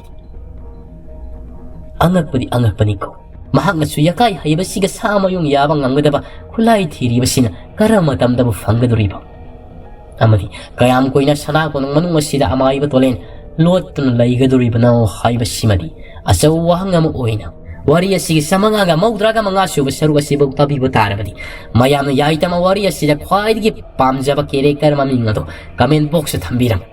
ꯑꯉꯛꯄꯗꯤ ꯑꯉꯛꯄꯅꯤꯀꯣ꯫ ꯃꯍꯥꯛꯅꯁꯨ ꯌꯀꯥꯏ ꯍꯩꯕꯁꯤꯒ ꯁꯥ ꯃꯌꯨꯡ ꯌꯥꯕ ꯉꯝꯒꯗꯕ ꯈꯨꯠꯂꯥꯏ ꯊꯤꯔꯤꯕꯁꯤꯅ ꯀꯔꯝꯕ ꯃꯇꯝꯗꯕꯨ ꯐꯪꯒꯗꯧꯔꯤꯕ? ꯑꯃꯗꯤ ꯀꯌꯥꯝ ꯀꯨꯏꯅ ꯁꯅꯥ ꯀꯣꯅꯨꯡ ꯃꯅꯨꯡ ꯑꯁꯤꯗ ꯑꯃꯥꯏꯕ ꯇꯣꯂꯦꯟ ꯂꯣꯠꯇꯨꯅ ꯂꯩꯒꯗꯧꯔꯤꯕꯅꯣ ꯍꯥꯏꯕꯁꯤꯃꯗꯤ ꯑꯆꯧꯕ ꯋꯥꯍꯪ ꯑꯃ ꯑꯣꯏꯅ ꯋꯥꯔꯤ ꯑꯁꯤꯒꯤ ꯆꯥꯃꯉꯥꯒ ꯃꯧꯗ꯭ꯔꯥꯒ ꯃꯉꯥ ꯁꯨꯕ ꯁꯔꯨꯛ ꯑꯁꯤꯕꯨ ꯇꯥꯕꯤꯕ ꯇꯥꯔꯕꯗꯤ ꯃꯌꯥꯝꯅ ꯌꯥꯏꯇꯃ ꯋꯥꯔꯤ ꯑꯁꯤꯗ ꯈ꯭ꯋꯥꯏꯗꯒꯤ ꯄꯥꯝꯖꯕ character ꯃꯃꯤꯡ ꯑꯗꯣ comment box ꯇ ꯊꯝꯕꯤꯔꯝꯃꯨ꯫